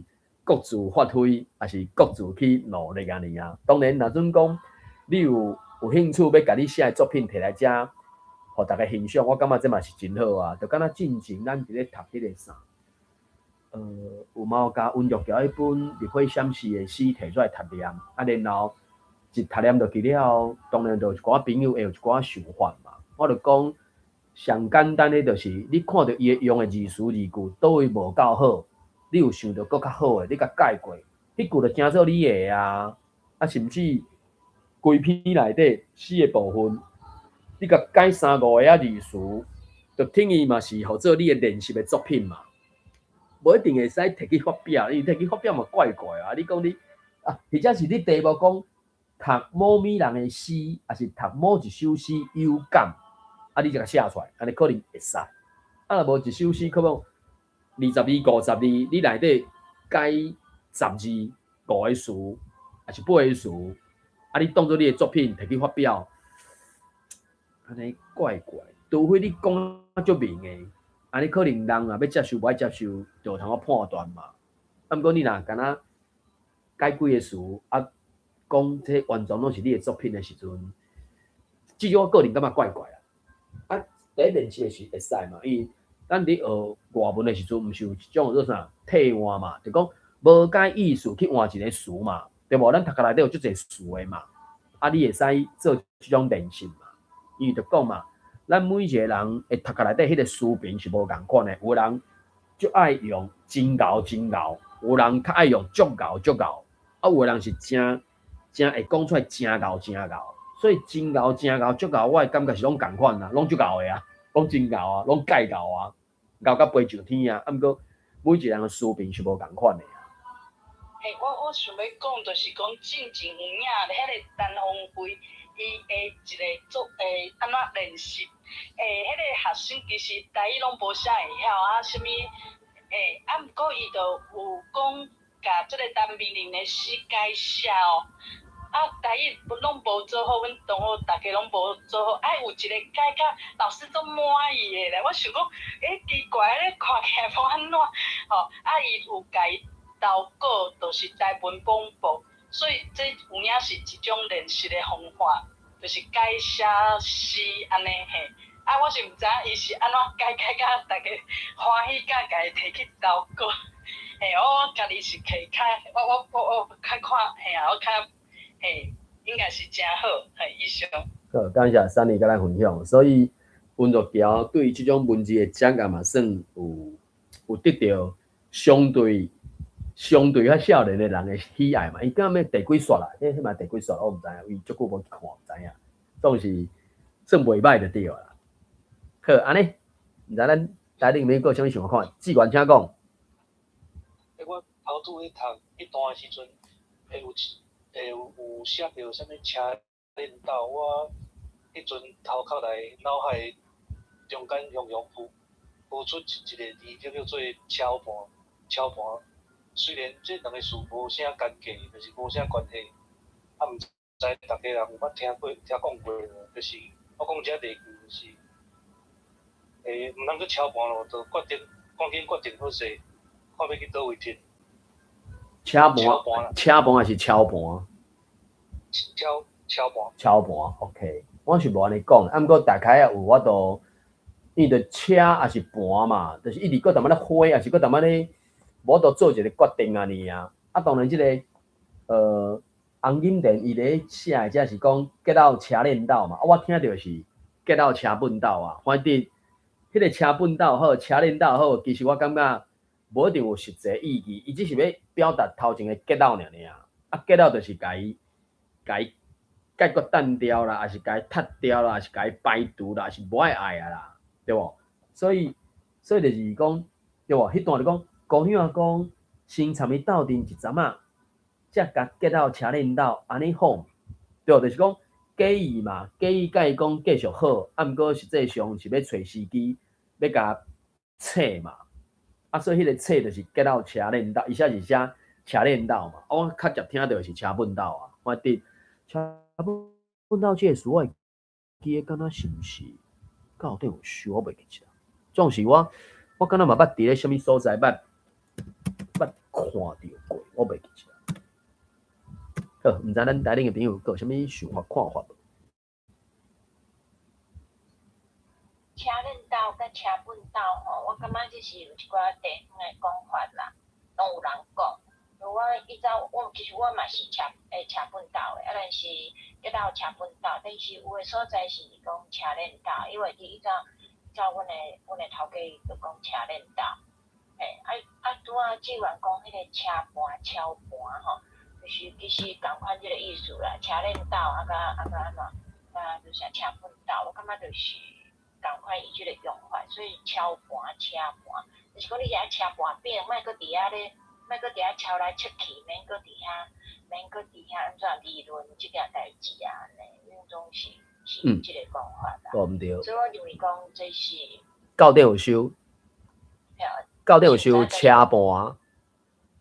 各自發揮，抑是各自去努力按呢爾。當然，若準講你有興趣欲共你寫的作品提來遮，予逐家欣賞，我感覺這嘛是真好啊。就敢若進前咱佇咧讀彼個啥，有嘛有共溫玉橋彼本《日暉閃視》的詩提出來讀念，啊，然後一讀念落去了後，當然就有一寡朋友會有一寡想法嘛。我就講上簡單的，就是你看著伊用的字詞字句，佗位無夠好，你有想著閣較好的，你共改過，彼句就成做你的啊。啊，甚至規篇內底詩的部分，你共改三五个仔字詞，就等於嘛是予做你的練習的作品嘛。無一定會使提去發表，因為提去發表嘛怪怪啊。你講你啊，或者是你題目講讀某物人的詩，抑是讀某一首詩有感，啊，你就共寫出來，按呢可能會使。啊，若無一首詩，可能20字、50字，你內底改10字、五個詞，抑是八個詞，啊，你當做你的作品提去發表，按呢怪怪。除非你講啊足明的，按呢可能人若欲接受無愛接受，就有通好判斷嘛。啊，毋過你若敢若改幾个詞，啊，講這完全攏是你的作品的時陣，至少我個人感覺怪怪啦。啊，佇咧練習的時會使嘛，因為咱佇學外文的時陣，毋是有一種叫做啥替換嘛，就講無改意思去換一个詞嘛，對無？咱讀冊內底有足濟詞的嘛，啊，你會使做這種練習嘛。因為就講嘛，咱每一個人會讀冊內底彼個詞頻是無仝款的，有的人足愛用真𠢕真𠢕，有人較愛用足𠢕足𠢕，啊，有的人是誠誠會講出來誠𠢕誠𠢕，所以真𠢕誠𠢕足𠢕，我的感覺是攏仝款啦，攏足𠢕的啊，攏真𠢕啊，攏蓋𠢕啊，𠢕甲飛上天啊。啊，毋過每一個人的詞頻是無仝款的啊。嘿，我想欲講，就是講進前有影，彼個陳芳輝，伊的一个做按怎練習？彼个學生其實台語攏無啥會曉啊，啥物啊，毋過伊就有講，共這个陳美玲的詩改寫哦。啊，台語攏無做好，阮同學逐家攏無做好，啊，有一个改甲老師足滿意的咧。我想講，奇怪，咧看起來無按怎，吼，啊，伊有共伊投稿，就是台文廣播，所以這有影是一種練習的方法，就是改寫詩按呢嘿。啊，我是毋知影伊是按怎改改甲逐家歡喜甲共伊提去投稿。嘿，我家己是摕較，我較看，嘿啊，我較。嘿，應該是誠好，嘿，以上。好，感謝珊妮佮咱分享。所以溫若橋對這種文字的掌握嘛，算有得著相對較少年的人的喜愛嘛。伊敢欲第幾刷啦？彼嘛第幾刷，我毋知影，伊足久無去看，毋知影。總是算袂䆀就對啦。好，按呢，毋知咱台頂面閣有啥物想看？志願請講。我頭拄咧讀彼段的時陣，會有會有寫著啥物車輪斗，我彼陣頭殼內腦海中間雄雄浮出一個字，叫做車盤，車盤。雖然這兩個詞無啥干係，就是無啥關係，啊，毋知逐家人有捌聽過、聽講過無？就是我講這例句，就是，毋通閣車盤咯，就決定趕緊決定好勢，看欲去佗位佚。車盤，車盤抑是超盤？超超盤。超盤，OK。我是無按呢講，啊，毋過大概也有法度，伊就車抑是盤嘛，就是一直閣淡仔咧火，抑是閣淡仔咧，無法度做一個決定按呢啊。啊，當然這個，洪金田伊咧寫的這是講結到車輾斗嘛，啊，我聽著是結到車畚斗啊。反正彼個車畚斗好，車輾斗好，其實我感覺無一定有實際意義，伊只是欲表達頭前的結到爾爾。啊，結到就是共伊共伊解決單掉啦，抑是共伊踢掉啦，抑是共伊排除啦，抑是無愛愛啊啦，對無？所以就是講，對無？彼段就講，姑娘仔講，先參伊鬥陣一陣仔，才共結到車輾斗，按呢好，對無？就是講假意嘛，假意共伊講繼續好，啊，毋過實際上是欲揣時機，欲共扯嘛。啊，所以彼個扯就是結到車輾斗，伊寫是寫車輾斗嘛。啊，我較捷聽著是車畚斗啊。我佇車畚斗這個詞，我會記得敢若是毋是教典有收，我袂記得。總是我敢若嘛捌佇咧啥物所在捌捌看著過，我袂記得。好，毋知咱台頂的朋友閣有啥物想法看法無？車輾斗佮車畚斗吼，我感覺這是有一寡地方的講法啦，攏有人講。我以前我其實我嘛是車車畚斗的，啊，但是結到車畚斗，但是有的所在是講車輾斗，因為佇以前照阮的頭家就講車輾斗，嘿，啊啊拄仔志願講彼個車盤超盤吼，就是其實仝款這個意思啦，車輾斗啊佮啊佮按怎，啊就是車畚斗，我感覺就是仝款伊這個用法，所以超盤車盤，就是講你是愛車盤餅，莫閣佇遐咧，莫閣佇遐敲來敲去，免閣佇遐，免閣佇遐按怎議論這件代誌啊，按呢，攏總是是這個講法啦。講毋對。所以我認為講這是教典有收，教典有收車盤，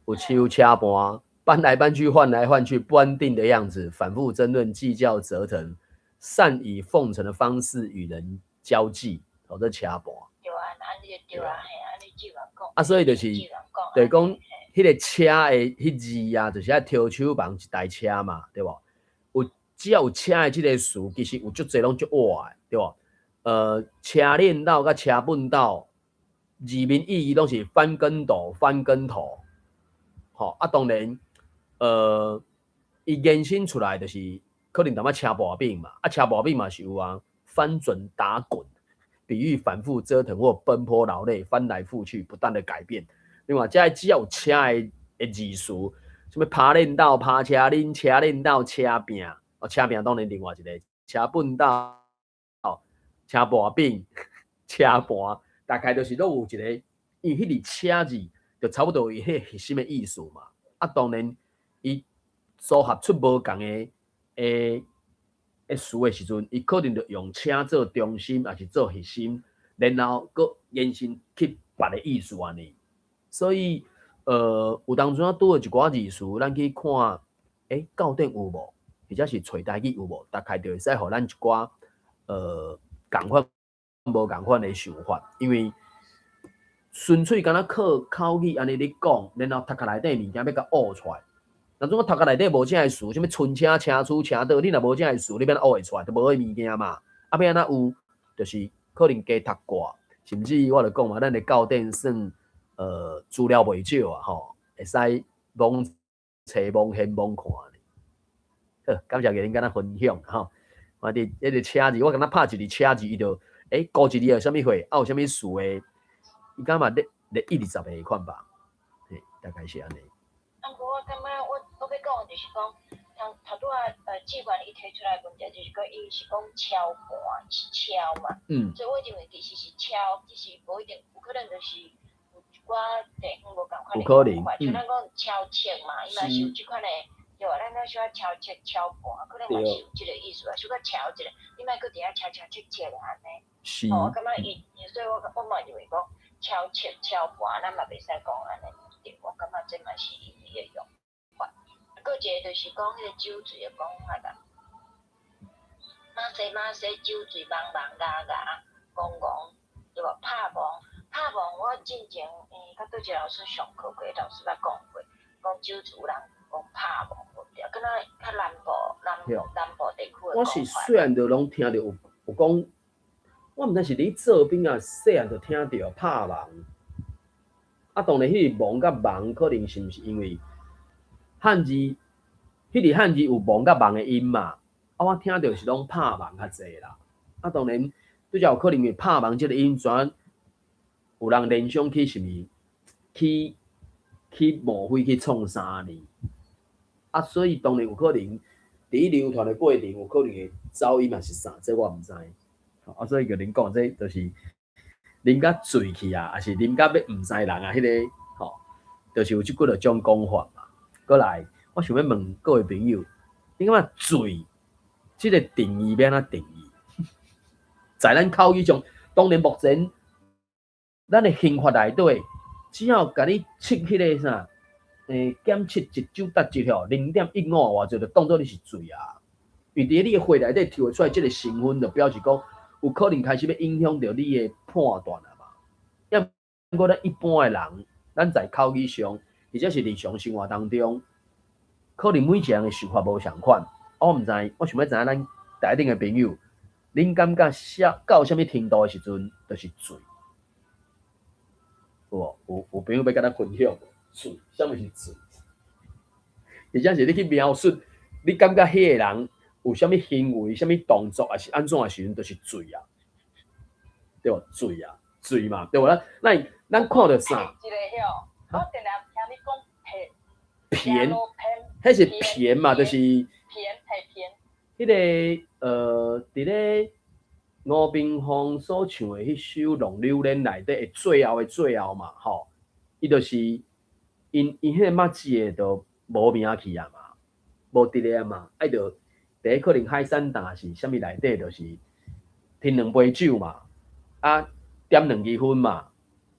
有收車盤，搬來搬去，換來換去，不安定的樣子，反覆爭論、計較、折騰，善以奉承的方式與人交際，哦，這車盤。對啊，按呢對啊，嘿，按呢志願講。啊，所以就是，就是講，彼個車的彼字啊，就是愛提手旁一台車嘛，對無？有只要有車的這個詞，其實有足濟攏足活的，對無？車輾斗佮車畚斗，字面意義攏是翻跟斗、翻跟頭，吼啊，當然，伊延伸出來就是可能淡仔車薄餅嘛，啊，車薄餅嘛是有啊，翻轉打滾，比喻反覆折騰或奔波勞累，翻來覆去，不斷的改變。另外，這只要有車的字詞，啥物拍輾斗、拍車輪、車輾斗、車餅，哦，車餅當然另外一個，車畚斗、車薄餅、車盤，大概就是攏有一個，因為彼個車字就差不多有彼個核心的意思嘛。啊，當然，伊組合出無仝的詞的時陣，伊可能就用車做中心，抑是做核心，然後閣延伸去別个意思按呢。所以，有當陣仔拄著一寡字詞，咱去看，教典有無，或者是揣台語有無，大概就會使予咱一寡仝款無仝款的想法，因為純粹敢若靠口語按呢咧講，然後讀冊內底物件欲共挖出來。若總講讀冊內底無這个詞，啥物春車、車出、車倒，你若無這个詞，你欲按怎挖會出來？就無彼物件嘛。啊，欲按怎有？就是可能加讀過，甚至我就講嘛，咱的教典算資料袂少啊，吼，會使罔揣罔現罔看。好，感謝恁佮咱分享吼。我佇彼個車字，我敢若拍一字車字，伊就估一字有啥物貨，啊有啥物詞的，伊敢嘛咧咧一二十个款吧，嘿，大概是按呢。啊，毋過我感覺我欲講的就是講，頭頭拄仔志願伊提出來的問題，就是講伊是講超盤是超嘛，所以我認為其實是超，只是無一定有可能就是有一寡地方無仝款的講法，像咱講超車嘛，伊嘛是有這款的，對吧？咱講小可超車超盤，可能嘛是有這個意思啊，小可超一下，你莫閣佇遐超超切切的按呢。是。哦，我感覺伊，所以我嘛認為講超車超盤，咱嘛袂使講按呢對。我感覺這嘛是伊的用法。閣一個就是講彼個酒醉的講法啦，馬西馬西酒醉茫茫牙牙戇戇，對無？拍戇拍戇，我進前甲佗一個老師上課過，老師捌講過，講酒醉有人講拍戇，對，敢若較南部南南部地區的。我是細漢就攏聽著有講，我毋知是咧做兵啊，細漢就聽著拍網。啊，當然彼個網佮網，可能是毋是因為漢字，彼個漢字有網佮網的音嘛？啊，我聽著是攏拍網較濟啦。啊，當然，拄才有可能因為拍網這個音，怎有人聯想起是毋是去莫非去創啥呢？啊，所以當然有可能佇流傳的過程，有可能會走音嘛是啥，這我毋知。啊，所以共恁講，這就是啉甲醉去啊，抑是啉甲欲毋知人啊，彼個吼，就是有這幾落種講法嘛。閣來，我想欲問各位朋友，你感覺醉這個定義欲按怎定義？在咱口語上，當然目前咱的刑法內底，只要共你測彼個啥，檢測一酒達值吼，0.15外濟，就當做你是醉啊。因為佇你的血內底抽會出來這個成分，就表示講有可能開始欲影響著你的判斷啊嘛。抑毋過咱一般的人，咱在口語上，或者是日常生活當中，可能每一個人的想法無仝款。我毋知，我想欲知影咱台頂的朋友，恁感覺啥到啥物程度的時陣，就是醉？有無？有朋友欲共咱分享無？醉，啥物是醉？或者是你去描述，你感覺彼個人有啥物行為、啥物動作，抑是按怎的時陣，就是醉啊，對無？醉啊，醉嘛，對無？咱看著啥？一个吼，我定定聽你講騙，彼是騙嘛，就是騙係騙。彼個佇咧吳明鳳所唱的彼首《浪流連》內底的最後嘛，吼，伊就是𪜶彼个末子的就無名去啊嘛，無佇咧啊嘛，啊伊就第一可能海產檔是啥物內底，就是添兩杯酒嘛，啊點兩支薰嘛，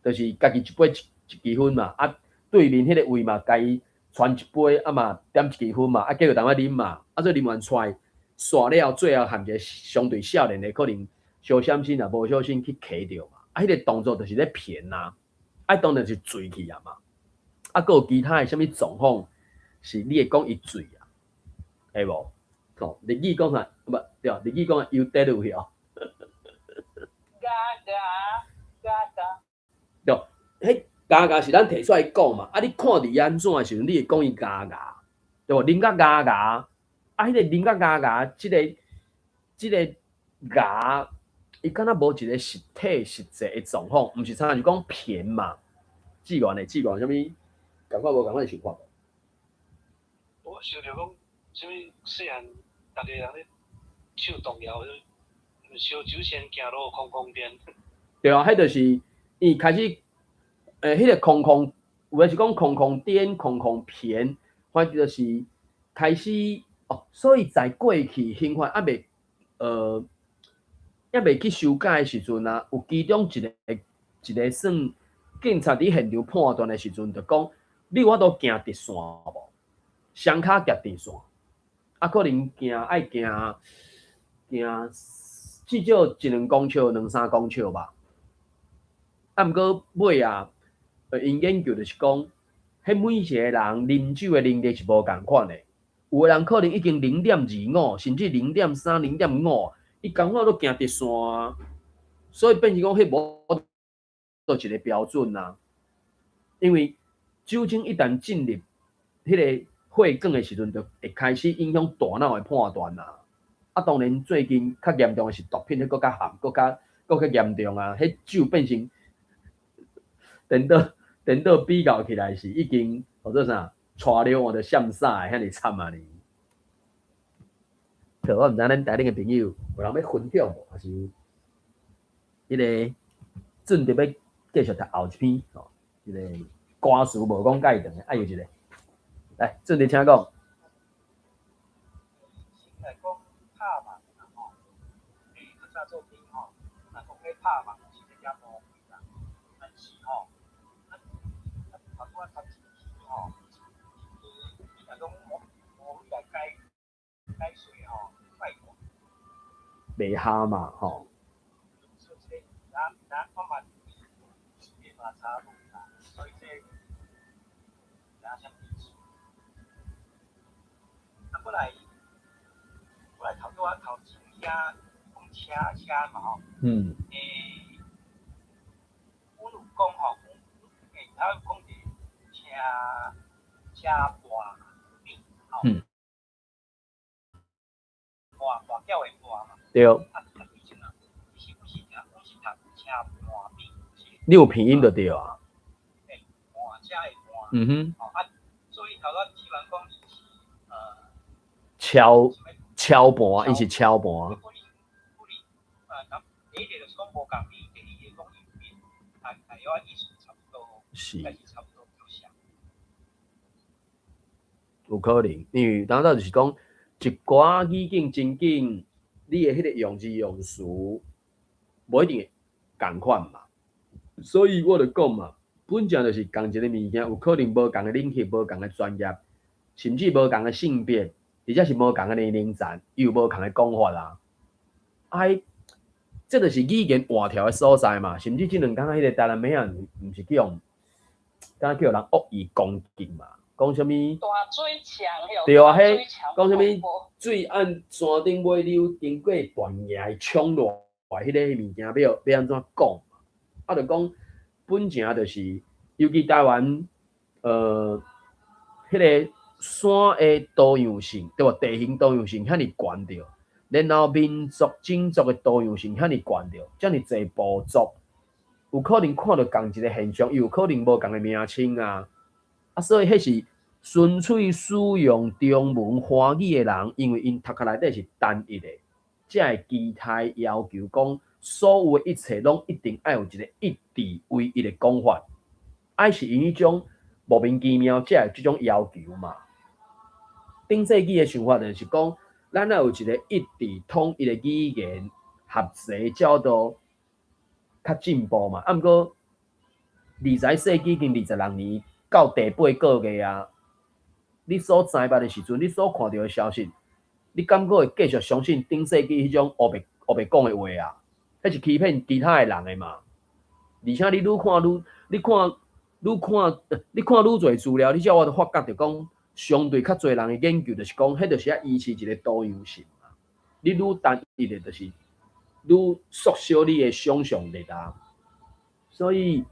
就是家己一杯一支薰嘛，啊對面彼個位嘛，共伊傳一杯，啊嘛點一支薰嘛，啊結果當仔啉嘛，啊所以啉完出來，煞了最後含一個相對少年的可能小閃身啊，無小心去磕著嘛，啊彼個動作就是咧騙啊，啊當然是醉去啊嘛，啊閣有其他的啥物狀況，是你會講伊醉啊，會無？吼，日語講啥？無對，日語講酔得る去哦。咬咬咬咬。對，彼咬咬是咱提出來講嘛，啊你看佇按怎的時陣，你會講伊咬咬，對無？啉甲咬咬，啊彼個啉甲咬咬，這個咬，伊敢若無一個實體實際的狀況，毋是親像講騙嘛？志願的志願啥物？仝款無仝款的想法無？我想著講，啥物細漢，逐个人咧唱童謠，燒酒先行路空空顛。對啊，彼就是伊開始，彼個空空，有的是講空空顛、空空騙，反正就是開始哦。所以在過去刑法猶未去修改的時陣啊，有其中一個算警察佇現場判斷的時陣，就講你有法度行直線無？雙跤行直線，啊，可能行愛行行至少一兩公尺、兩三公尺吧。啊，毋過尾啊，𪜶研究就是講，彼每一個人啉酒的能力是無仝款的，有的人可能已經0.25，甚至0.3、0.5，伊仝款都行直線啊。所以變成講，彼無一個標準啊。因為酒精一旦進入彼個血管的時陣，就會開始影響大腦的判斷啊。啊，當然最近較嚴重的是毒品，彼閣較含，閣較嚴重啊。彼酒變成顛倒顛倒比較起來是已經號做啥？帶尿換著閃啥的遐爾慘啊呢！我毋知咱台頂的朋友有人欲分享無，抑是彼個準備欲繼續讀後一篇吼？彼個歌詞無講介長的，愛有一個來，準備請講。先來講拍網啦吼，較早做兵吼，若講咧拍網是咧遐無啦，但是吼，咱頭拄仔頭一吼，你若講無來解解說吼，怪怪。袂合嘛吼。所以這個咱咱我嘛是嘛查無啦，所以這個啥物意思？啊，過來過來頭拄仔頭前遐講車車嘛吼。阮有講吼，他有講一個車車跋餅吼。跋跋筊的跋嘛。啊啊，以前啊，其實阮是聽阮是讀車跋餅，是。你有拼音就對啊。欸，跋車的跋。吼啊，所以頭拄志源講伊是敲敲盤，伊是敲盤。可能可能啊，第一個就是講無仝字，第二個講伊變，大大約意思差不多，應該是差不多就像。有可能，因為當初就是講一寡語境情景，你的彼個用字用詞無一定會仝款嘛。所以我就講嘛，本正就是仝一個物件，有可能無仝的領域、無仝的專業，甚至無仝的性別，或者是無仝的年齡層，伊有無仝的講法啊。啊，這就是語言活跳的所在嘛。甚至這兩工彼個台南妹仔，毋是去予，敢若去予人惡意攻擊嘛？講啥物？大水牆對啊，彼講啥物？水按山頂尾溜，經過斷崖衝落來，彼個物件欲欲按怎講？啊，就講本正就是，尤其台灣，彼個山的多樣性，對無？地形多樣性遐爾懸著，然後民族種族的多樣性遐爾懸著，遮爾濟部族，有可能看著仝一個現象，又有可能無仝的名稱啊。啊，所以彼是純粹使用中文華語的人，因為𪜶讀冊內底是單一的，才會期待要求講所有的一切攏一定愛有一個一致唯一的講法，愛是因彼種莫名其妙才會這種要求嘛。頂世紀的想法就是講，咱愛有一個一致統一的語言，合齊才都較進步嘛。啊，毋過20世紀已經26年到第八個月啊，你所知捌的時陣，你所看著的消息，你敢閣會繼續相信頂世紀彼種烏白烏白講的話啊？彼是欺騙其他的人的嘛。而且你愈看愈，你看愈看，你看愈濟資料，你才有法度發覺著講，相對較濟人的研究就是講，彼就是愛維持一個多樣性嘛。你愈單一的，就是愈縮小你的想象力啊。所以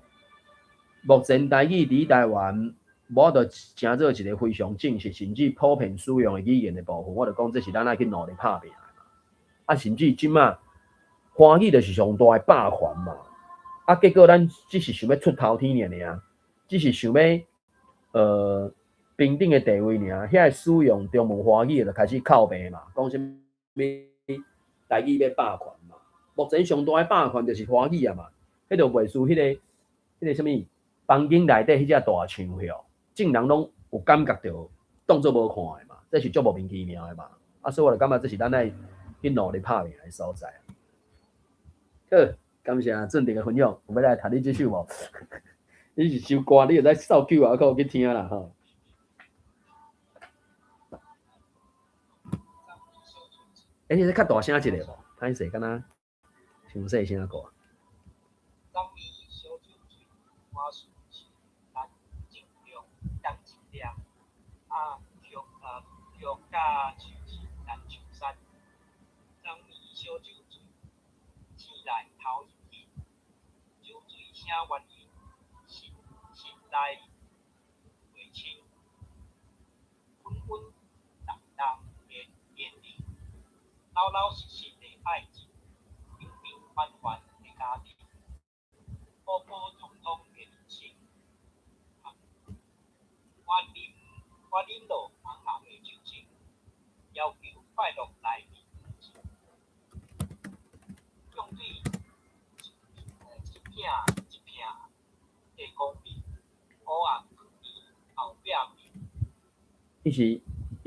目前台語佇台灣無法度成做一個非常正式，甚至普遍使用的語言的部分，我就講這是咱愛去努力拍拚的嘛。啊，甚至這馬華語就是上大的霸權嘛。啊，結果咱只是想欲出頭天爾爾，只是想欲平等的地位爾，遐個使用中文華語的就開始哭爸嘛，講啥物台語欲霸權嘛。目前上大的霸權就是華語啊嘛，彼就袂輸彼個啥物房間內底彼隻大象吼，眾人攏有感覺著，當做無看的嘛，這是足莫名其妙的嘛。啊，所以我就感覺這是咱愛去努力拍拚的所在。好，感謝俊迪的分享，有欲來讀你這首無？你是首歌，你會使掃 QR code 去聽啦吼。欸，你較大聲一下無？歹勢，敢若傷細聲過。昨暝燒酒醉，我是陳正良、陳正亮，啊，曲啊曲甲樹是陳秋山。昨暝燒酒醉，醒來頭晕晕，酒醉啥原因？心心內袂清，穩穩重重的年齡，老老實實的愛情，平平凡凡的家庭，普普通通的人生。我啉落紅紅的酒精，要求快樂來臨。用對一片一片的光明，烏暗囥佇後壁面。伊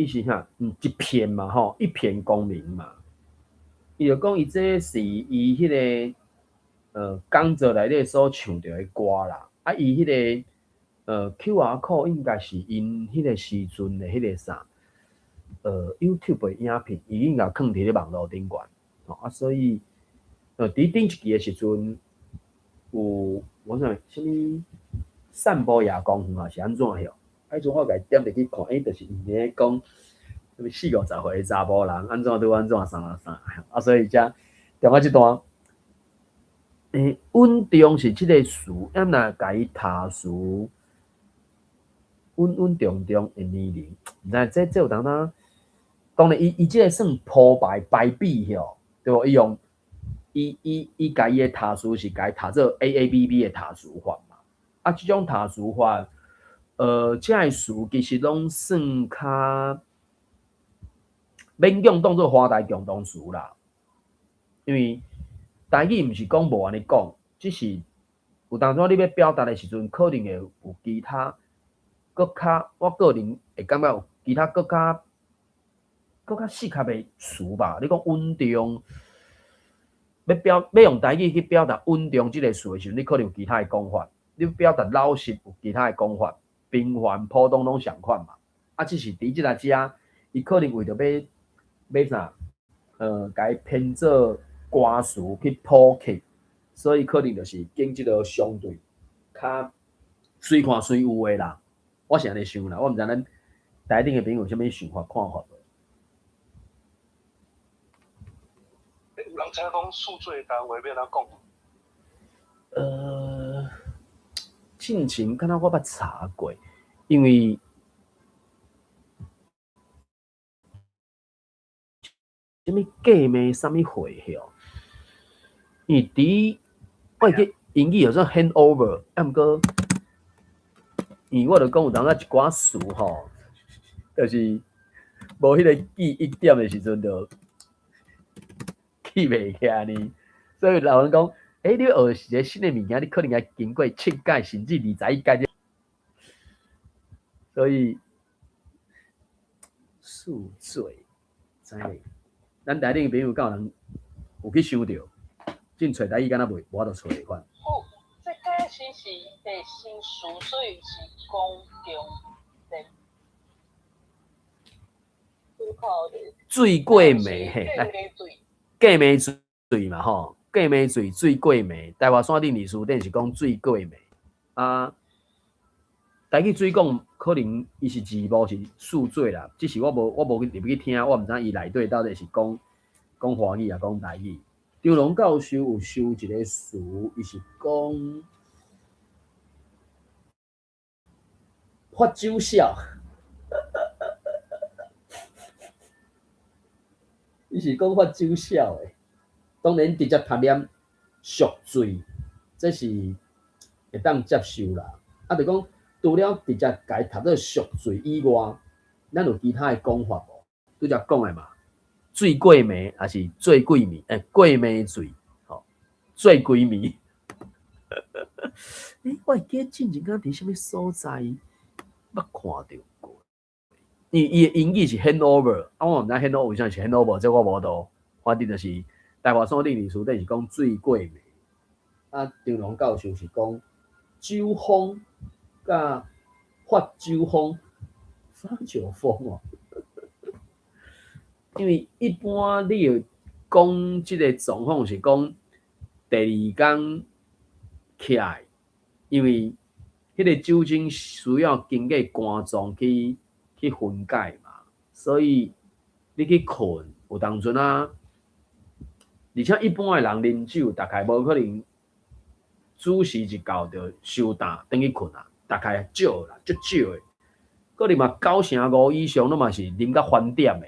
是啥？一片嘛吼，一片光明嘛。伊就講伊這是伊彼個講座內底所唱著的歌啦。啊，伊彼個 QR code 應該是𪜶彼個時陣的彼個啥，YouTube 的影片已經共囥佇咧網路頂懸，吼啊，所以，佇頂一期的時陣，有我想啥物散步夜公園啊，是按怎曉？啊，彼陣我共伊點入去看，伊就是𪜶咧講，啥物四五十歲的查埔人按怎拄按怎啥啥，啊，所以才中啊這段。穩重是這個詞，啊若共伊讀詞，穩穩重重的年齡，毋知這有當當，當然伊這個算鋪排排比吼，對無？伊用伊共伊的讀詞是共伊讀做 A A B B 的讀詞法嘛。啊，這種讀詞法，這个詞其實攏算較勉強當做華台共同詞啦，因為台語毋是講無按呢講，只是有當陣你欲表達的時陣，可能會有其他閣較，我個人會感覺有其他閣較適合的詞吧。你講穩重，欲用台語去表達穩重這個詞的時陣，你可能有其他的講法。你表達老實有其他的講法，平凡普通攏仝款嘛。啊，只是佇這個遮，伊可能為著欲啥，共伊編做歌詞去普及，所以可能就是揀這個相對較隨看隨有的啦。我是按呢想啦，我毋知咱台頂的朋友有啥物想法看法無？有人知影講宿醉台灣話欲按怎講？進前敢若我捌查過，因為啥物過暝啥物貨吼？因為佇我會記英語叫做 hangover，啊毋過，因為我著講有當時一寡詞吼，就是無彼個記憶點的時陣，就記袂起來呢。所以老人講，你欲學一個新的物件，你可能愛經過七屆甚至21屆。所以宿醉，知無？咱台頂的朋友敢有人有去想著？進揣台語敢若袂無法度揣款。哦，這個是新詞，所以是公共的。水過暝嘿，來，過暝水嘛吼，過暝水水過暝，大華山頂歷史典是講水過暝啊。台語水講可能伊是字幕是宿醉啦，只是我無去入去聽，我毋知伊內底到底是講講華語抑講台語。張龍教授有收一個詞，伊是講發酒痟，伊是講發酒痟的。當然直接讀念宿醉，這是會當接受啦。啊，就講除了直接共伊讀做宿醉以外，咱有其他的講法無？拄才講的嘛，水過暝抑是醉過暝？過暝醉，吼，醉規暝。我會記得進前敢佇啥物所在捌看著過。因為伊的英語是 hangover，啊，我毋知 hangover 為啥是 hangover，這我無度。反正就是大華山頂歷史典是講水過暝，啊，張龍教授是講酒瘋佮發酒瘋，發酒瘋哦。因為一般你會講這個狀況是講第二工起來，因為彼個酒精需要經過肝臟去分解嘛，所以你去睏有當陣啊，而且一般的人啉酒，大概無可能準時一到就收擔轉去睏啊，大概少啦，足少的。閣你嘛9成5以上，攏嘛是啉甲翻點的，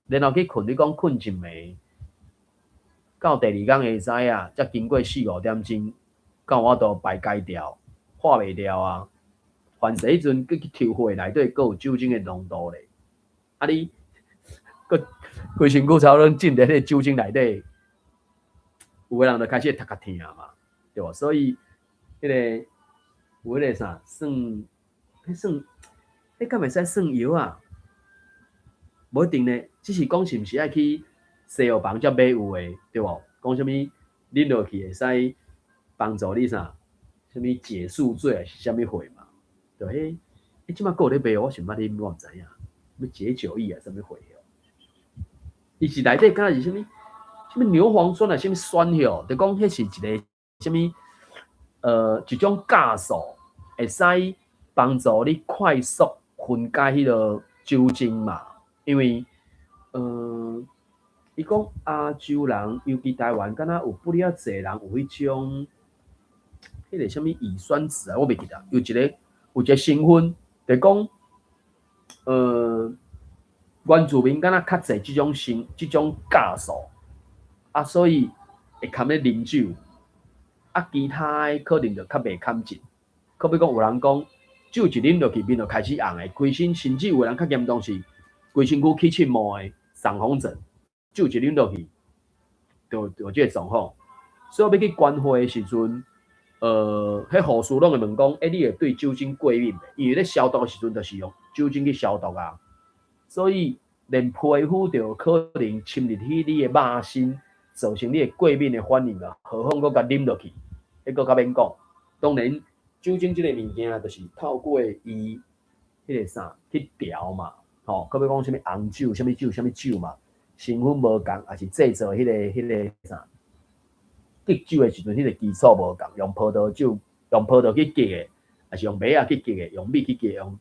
然後去睏，你講睏一暝，到第二工下早啊，才經過四五點鐘，敢有法度排解掉，化袂掉啊。凡勢彼陣閣去抽血內底，閣有酒精的濃度咧。啊你，閣規身軀差不多浸佇彼個酒精內底，有的人就開始頭殼疼嘛，對無？所以，彼個有彼個啥算，彼算，彼敢會使算藥啊？無一定呢，只是講是毋是愛去西藥房才買有的，對無？講啥物啉落去會使幫助你啥？啥物解宿醉還是啥物貨嘛？就彼，欸，這馬閣有咧賣，我是毋捌啉，我毋知影，欲解酒液啊，啥物貨哦？伊是內底敢若是啥物？啥物牛磺酸啊，啥物酸吼？就講彼是一个啥物？一種酵素會使幫助你快速分解彼个酒精嘛。因為，伊講亞洲人，尤其台灣，敢若有不了濟人有彼種，彼个啥物乙酸酯啊，我袂記得。有一個成分，就講，原住民敢若較濟這種酵素，啊，所以會堪咧啉酒，啊，其他的可能就較袂堪進。可比講有人講，酒一啉落去，面就開始紅的，規身甚至有的人較嚴重是規身軀起刺毛的傷風疹，酒一啉落去，就有這个狀況。所以欲去關會的時陣，彼護士攏會問講，欸，你會對酒精過敏袂？因為咧消毒的時陣，就是用酒精去消毒啊。所以連皮膚就可能侵入去你的肉身，造成你的過敏的反應啊。何況閣共啉落去，彼閣較免講。當然，酒精這个物件就是透過伊彼個啥去調嘛，吼，閣欲講啥物紅酒、啥物酒、啥物酒嘛，成分無仝，抑是製造彼個啥激酒的時陣，彼個基礎無仝，用葡萄酒、用葡萄去激的，抑是用麥仔去激的，用米去激的，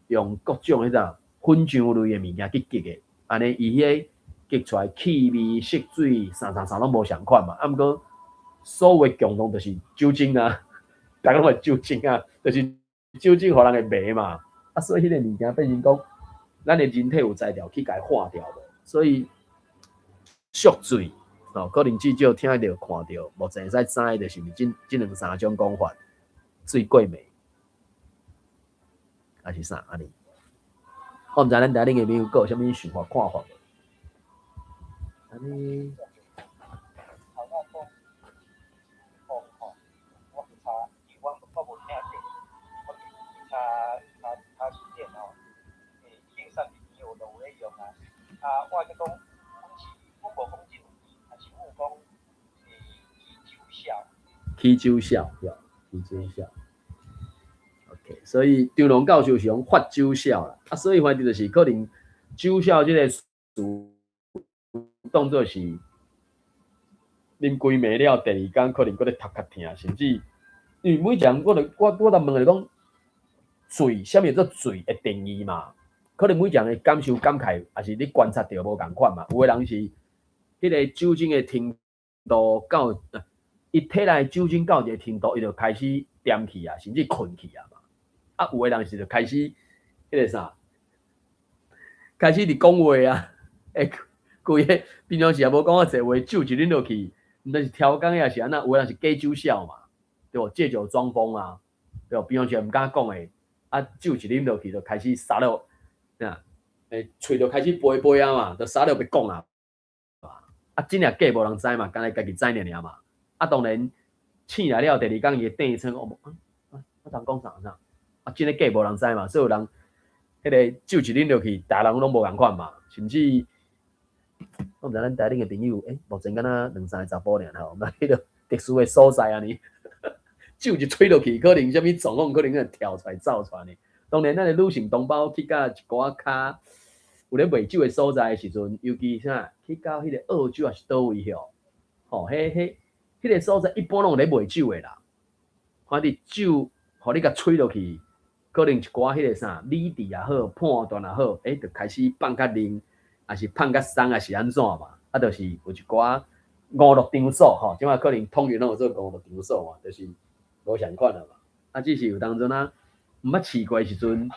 用各種彼個粉漿類的物件去激的，按呢伊彼个激出來氣味、色水，啥啥啥攏無仝款嘛。啊，毋過所謂共同就是酒精啊，逐家攏會酒精啊，就是酒精予人會迷嘛。啊，所以彼個物件變成講，咱的人體有才調去共伊化掉無，所以宿醉哦，可能至少聽著看著，目前會使知的就是這兩三種講法，醉過未？還是啥按呢？我毋知咱台頂下面有閣有啥物想法看法無？按呢？頭仔講講吼，我去查，因為我無聽著，我去查查查字典吼，103年有就有咧用啊。啊，我咧講，阮無講這兩字，但是阮有講起酒痟。起酒痟，對，起酒痟。OK，所以張龍教授是講發酒痟啦，啊，所以反正就是可能酒痟這个詞當做是啉規暝了，第二工可能閣咧頭殼疼，甚至因為每一個人，我就我我就問伊講，醉，啥物叫做醉的定義嘛？可能每一個人的感受感慨，抑是你觀察著無仝款嘛。有的人是彼个酒精的程度到，伊體內酒精到一个程度，伊就開始恬去啊，甚至睏去啊嘛。啊，有的人是就開始彼个啥，開始佇講話啊，欸，規个平常時也無講較濟話，酒一啉落去，毋知是超工抑是按怎，有的人是假酒痟嘛，對無？借酒裝瘋啊，對無？平常時毋敢講的，啊，酒一啉落去就開始撒了，啥？欸，喙就開始桮桮啊嘛，就啥了欲講啊，啊，真抑假無人知嘛，干焦家己知爾爾嘛。啊，當然醒來了，第二工伊會硩床，哦，啊，我昨講啥啥？啊，真的假無人知嘛，所以有人彼个酒一啉落去，逐人攏無仝款嘛，甚至我毋知咱台頂的朋友，欸，目前敢若兩三個查埔爾吼，那彼个特殊的所在按呢，酒一吹落去，可能啥物狀況可能會跳出來走出來呢。當然，咱的女性同胞去到一寡較有咧賣酒的所在的時陣，尤其啥去到彼个澳洲抑是佗位吼，吼，彼個所在一般攏有咧賣酒的啦。反正酒，予你共吹落去，可能一寡彼个啥理智也好，判斷也好，欸，就開始放較冷，抑是放較鬆，抑是按怎嘛？啊，就是有一寡娛樂場所吼，這擺可能統一攏有做娛樂場所嘛，就是無仝款啊嘛。啊，只是有當陣啊，毋捌試過的時陣，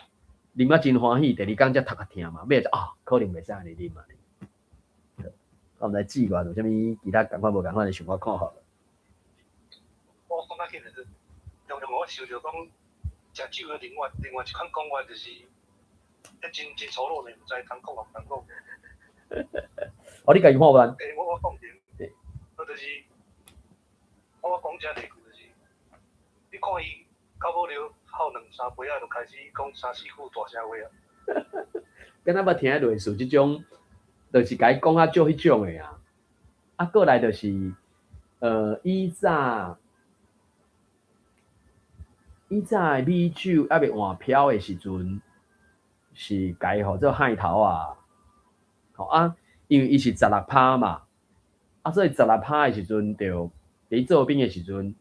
啉啊真歡喜，第二工才頭殼疼嘛，尾就啊，可能袂使按呢啉啊。我毋知志願有啥物其他仝款無仝款的想法看法無？我感覺其實常常我想著講，食酒的另外一款講法就是，彼真真粗魯呢，毋知通講毋通講。哦，你家己看無？欸，我講者，我就是，我講這例句就是，你看伊到尾了泡兩三杯仔，就開始講三四句大聲話啊。敢若捌聽類似這種，就是共伊講較少彼種的啊。啊，過來就是，以早以早的米酒猶未換標的時陣，是改號做幌頭仔。吼啊，因為伊是十六趴嘛，啊，所以十六趴的時陣，就佇做兵的時陣，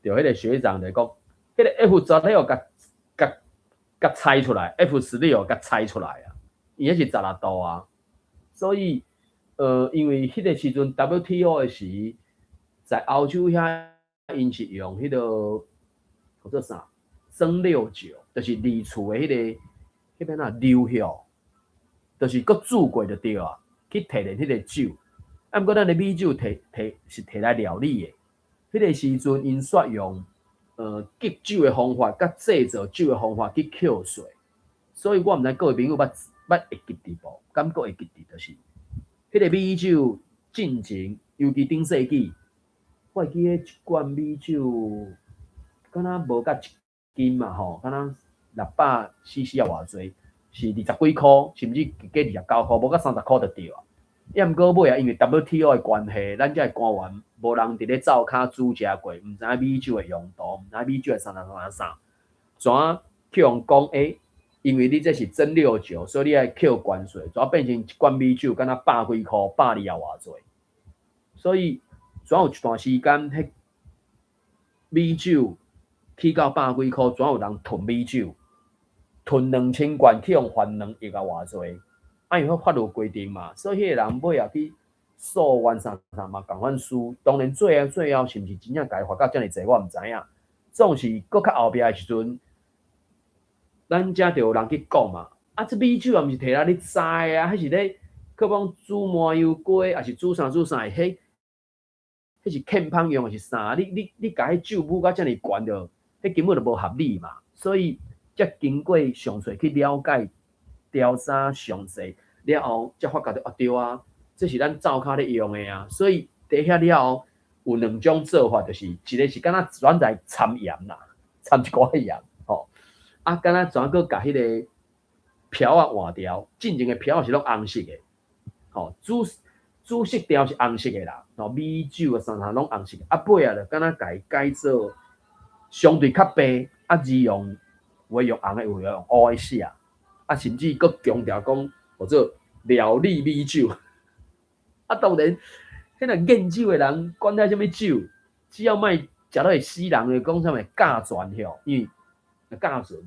就彼個學長就講，彼個 F 16共共共拆出來，F 16共拆出來啊，伊彼是十六度啊，所以，因為彼個時陣 WTO 的時，在歐洲遐，𪜶是用彼個叫做啥蒸餾酒，就是二次的彼個，彼欲按怎餾血，就是閣煮過就對啊，去提煉彼個酒。啊，毋過咱的米酒提提是提來料理的。彼個時陣，𪜶煞用激酒的方法，佮製造酒的方法去扣稅。所以我毋知各位朋友捌捌會記得無？敢閣會記得就是，彼個米酒進前，尤其頂世紀，我會記得一罐米酒，敢若無甲一斤嘛吼，敢若600 cc 抑偌濟，是二十幾箍，甚至加29箍，無甲30箍就對啊。抑毋過尾仔，因為 WTO 的關係，咱遮的官員無人佇咧灶跤煮食過，毋知影米酒的用途，毋知影米酒的啥啥啥啥，怎去予人講欸？因為你這是蒸餾酒，所以你愛扣關稅，怎變成一罐米酒敢若百幾箍，百二抑偌濟。所以怎有一段時間，彼米酒起到百幾箍，怎有人囤米酒，囤2000罐去予罰2億抑偌濟。啊，因為法律規定嘛，所以彼個人尾仔去訴願啥啥嘛，仝款輸。當然最後最後是毋是真正共伊罰到遮爾濟，我毋知影。總是閣較後壁的時陣，咱遮就有人去講嘛。啊，這米酒也毋是提來咧栽啊，彼是咧去講煮麻油雞，抑是煮啥煮啥的，彼彼是健康用，抑是啥？你你你共彼酒母甲遮爾懸著，彼根本就無合理嘛。所以才經過詳細去了解、調查詳細了後，才發覺著啊對啊，這是咱灶跤咧用的啊。所以佇遐了後有兩種做法，就是一個是敢若專在摻鹽啦，摻一寡鹽吼，啊，敢若怎閣共彼個標仔換掉？進前的標仔是攏紅色的，吼，主主色調是紅色的啦，吼，米酒啊啥啥攏紅色的，啊尾仔就敢若共伊改做相對較白，啊字用有的用紅的，有的用烏的寫，啊甚至閣強調講號做料理米酒，啊當然，彼若研酒的人管遐啥物酒，只要莫食落會死人的，講啥物甲醛吼，因為甲醇，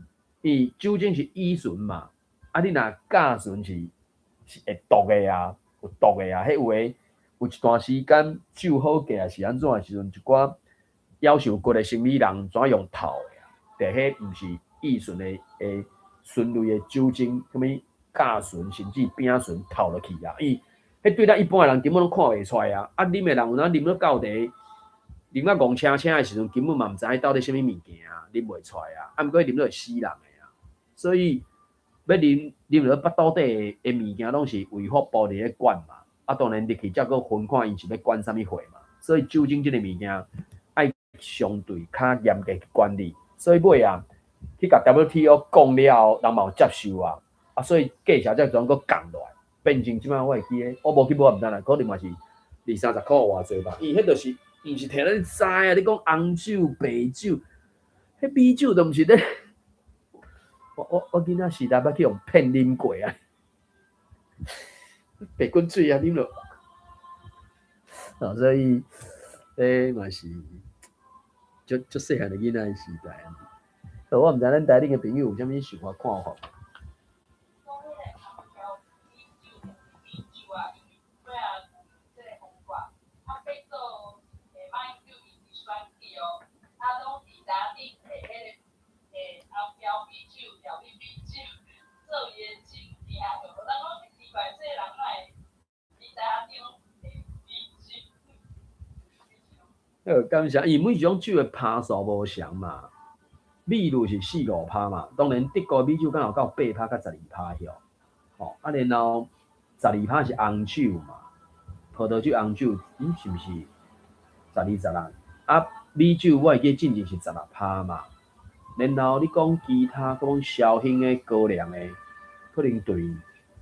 因為酒精是乙醇嘛，啊你若甲醇是是會毒的啊，有毒的啊，彼有的有一段時間酒好價是按怎的時陣，一寡夭壽骨的生理人怎用透的啊？就彼毋是乙醇的的醇類的酒精，啥物甲醇甚至丙醇透落去啊，伊彼對咱一般的人根本攏看袂出來啊！啊，啉的人有當啉了到底，啉甲戇青青的時陣，根本嘛毋知影到底啥物物件啊，啉袂出來啊。啊，毋過啉了會死人的啊。所以欲啉啉落腹肚底的物件，攏是衛福部佇咧管嘛。啊，當然入去才閣分看𪜶是欲管啥物貨嘛。所以酒精這个物件愛相對較嚴格去管理。所以尾仔去共 WTO 講了後，人嘛有接受啊。啊，所以價錢才怎閣降落來，變成這擺我會記得，我無去買毋知啦，可能嘛是二三十箍偌濟吧。伊彼就是毋是提來栽啊！你講紅酒、白酒，彼米酒都毋是咧。我我我囡仔時代捌去予騙啉過啊，白滾水啊，啉落。啊，所以，欸嘛是，足足細漢的囡仔的時代。我毋知咱台頂的朋友有啥物想法看法。講彼個紅標米酒、米酒啊，因為尾仔有這個方法，啊，變做馬英九伊佇選舉哦，啊，攏佇台頂摕彼個紅標米酒、料理米酒做伊的證件，人講奇怪，這個人哪會佇台頂摕米酒？好，感謝，因為每一種酒的趴數無相嘛，米露是四五趴嘛，當然德國米酒敢有到8趴佮12趴遐，吼，啊然後十二趴是紅酒嘛，葡萄酒紅酒，是毋是十二十六？啊，米酒我會記進前是十六趴嘛，然後你講其他講紹興的高粱的，可能對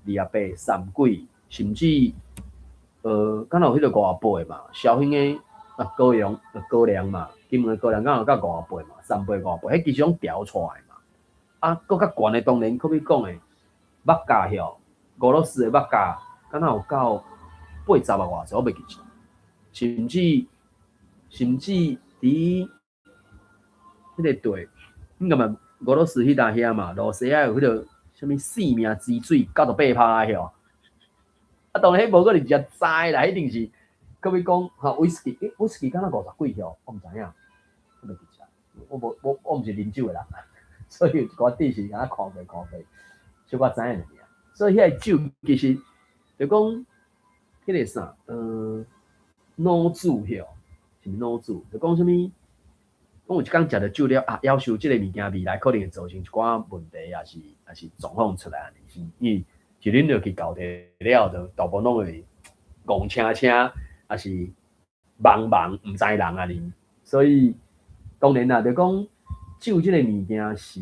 28、三幾，甚至敢若有彼個五十八的嘛，紹興的。啊，高粱，高粱嘛，金門的高粱敢有到五倍嘛，三倍五倍，彼其實攏調出來嘛。啊，閣較懸的當然，可比講的，伏加吼，俄羅斯的伏加，敢若有到80啊偌濟，我袂記得。甚至佇彼個對，你感覺俄羅斯彼搭遐嘛，羅西亞有彼個啥物生命之水，98%的吼。啊，當然彼無可能直接知啦，一定是。閣欲講吼，威士忌，欸，威士忌敢若50幾吼，我毋知影，我袂記得，我無我我毋是啉酒的人，所以有一寡知識敢若看過看過，小可知影爾。所以遐個酒其實就講彼個啥，腦子吼，是毋腦子？就講啥物？講有一工食著酒了啊，夭壽這個物件未來可能會造成一寡問題，抑是狀況出來按呢，是因為一啉落去厚地了，就大部分攏會戇青青。抑是茫茫毋知人按呢，所以當然啦，就講酒這個物件是，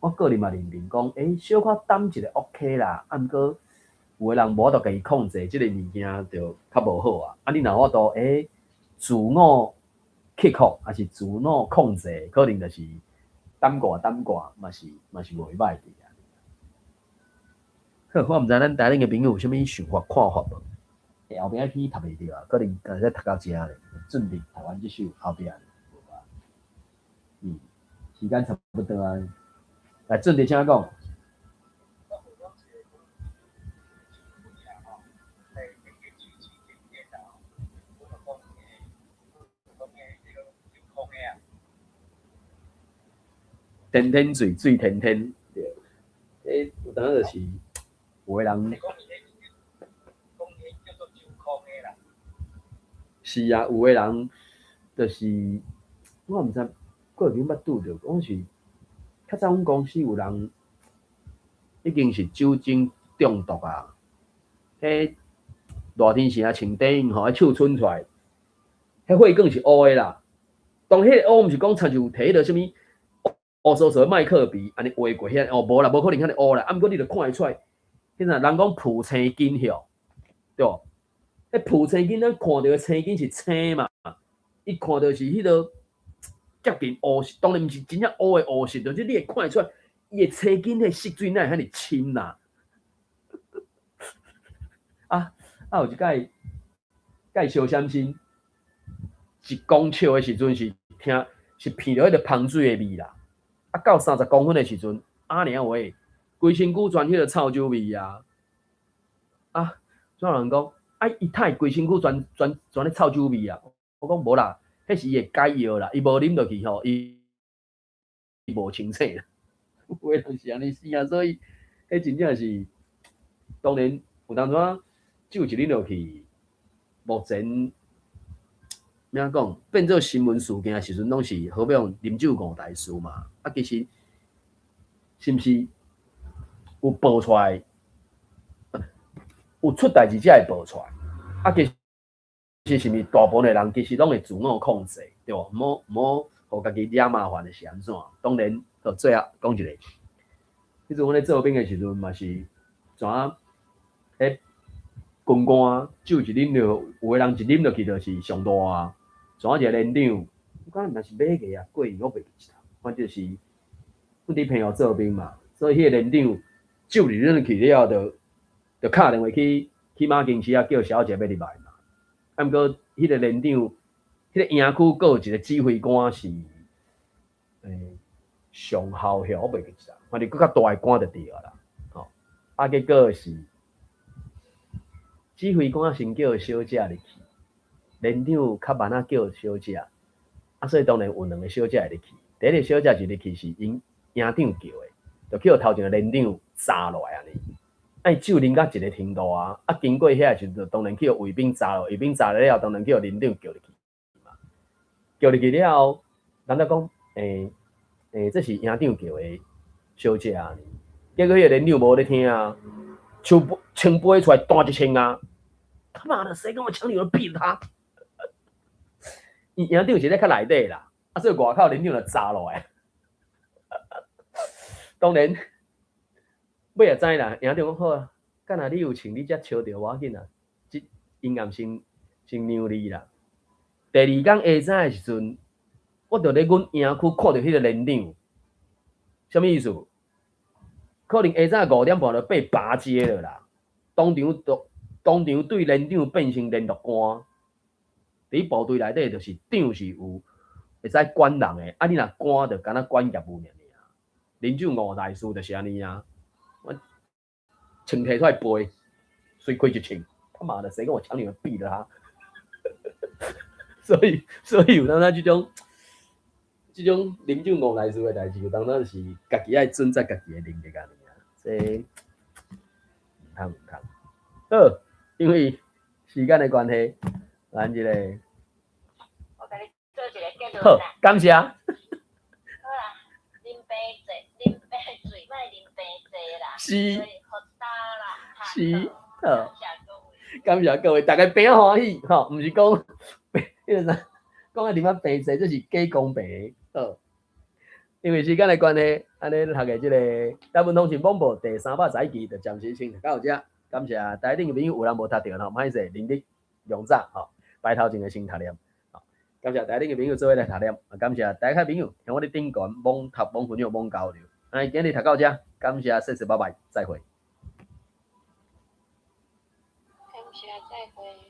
我個人嘛認定講，欸，小可澹一下 OK 啦，啊，毋過有的人無法度家己控制這個物件，就較無好啊。啊，你若有法度，欸，自我克服，抑是自我控制，可能就是澹寡澹寡，嘛是袂歹的啊。好，我毋知咱台頂的朋友有啥物想法看法無？後壁去讀袂著啊，可能敢若讀到遮咧，準備讀完這首後壁無啊。時間差不多啊，來準備請講。天天水，水天天，對。欸，有當就是有的人。是啊，有的人就是我毋知過去捌拄著，講是較早阮公司有人已經是酒精中毒啊。彼熱天時啊，穿短泳吼，彼手伸出來，彼血管是烏的啦。當彼個烏毋是講親像提彼個啥物烏趖趖麥克筆按呢畫過遐，哦無啦，無可能遐爾烏啦。啊，毋過你著看會出來，彼啥人講浮青筋吼，對無？彼浮青筋，咱看著的青筋是青嘛，伊看著是彼個接近烏色，當然毋是真正烏的烏色，就是你會看會出來，伊的青筋彼色水哪會遐爾深啦？啊啊！有一擺，蓋燒閃身，1公尺的時陣是聽是鼻著彼個芳水的味啦。啊，到30公分的時陣，阿娘話，規身軀全彼個臭酒味啊！啊，怎有人講？啊！伊太規身軀全全全咧臭酒味啊！我講無啦，彼是伊的解藥啦，伊無啉落去吼，伊無清醒啦。有的人是按呢死啊，所以彼真正是當然有當陣酒一啉落去，目前按怎講變做新聞事件的時陣，攏是好比講啉酒五大事嘛。啊，其實是毋是有報出來？有出代誌才會報出來，啊，其實是毋是大部分的人其實攏會自我控制，對無？毋好毋好予家己惹麻煩的是按怎？當然，到最後講一個，彼陣阮咧做兵的時陣嘛是怎啊？彼軍官酒一啉著，有的人一啉落去就是上大啊。怎啊一個連長，我感覺毋知是買個啊，過去我袂記得，反正是阮佇澎湖做兵嘛，所以彼個連長酒一啉落去了後，就敲電話去馬經市啊，叫小姐欲入來嘛。啊，毋過彼個連長，彼個營區閣有一個指揮官是，上校協，我袂記得，反正閣較大的官就對啊啦。吼，啊，結果是指揮官先叫小姐入去，連長較慢仔叫小姐，啊，所以當然有兩個小姐會入去。第一個小姐一入去是𪜶營長叫的，就去予頭前個連長砸落來按呢。啊，伊酒啉到一個程度啊，啊，經過遐時陣，當然去予衛兵查落，衛兵查了了後，當然去予連長叫入去嘛。叫入去了後，人就講，欸欸，這是營長叫的小姐啊。結果彼個連長無咧聽啊，手槍飛出來彈一槍啊！他媽的，誰跟我搶女兒？斃他！伊營長是咧較內底啦，啊，所以外口連長就砸落來。當然。尾也知啦，營長講好啊，敢若你有穿，你才捎著無要緊啦，這陰暗先先讓你啦。第二工下早的時陣，我就咧阮營區看著彼个連長，啥物意思？可能下早5點半就爬拔階了啦，當場當當場對連長變成聯絡官。佇部隊內底就是長是有會使管人的，啊你若管就敢若管業務爾爾。連長吳大師就是按呢啊，我槍提出來背，隨開一槍，他媽的，誰跟我搶你們斃了他！所以有當時這種啉酒吳內事的代誌，有當時是家己愛準則家己的能力按呢啊，這毋通毋通。好，因為時間的關係，咱這個我共你做一個結論好啦。感謝。好啦，啉白濟，啉白水，莫啉白濟啦。所以予焦啦。是，好，好。感謝各位。感謝各位，大家平歡喜吼，毋是講彼个啥，講愛啉啊白濟，這是假公平。好，因為時間的關係，按呢讀的這个台文通訊廣播第311期就暫時先讀到這。感謝台頂的朋友，有人無讀著吼，歹勢，明日用早吼，排頭前的先讀念。感謝台頂的朋友做伙來讀念，感謝大家朋友聽我咧頂懸猛讀、猛分享、猛交流。咱今日讀到這，感謝，謝謝，拜拜，再會。感謝，再會。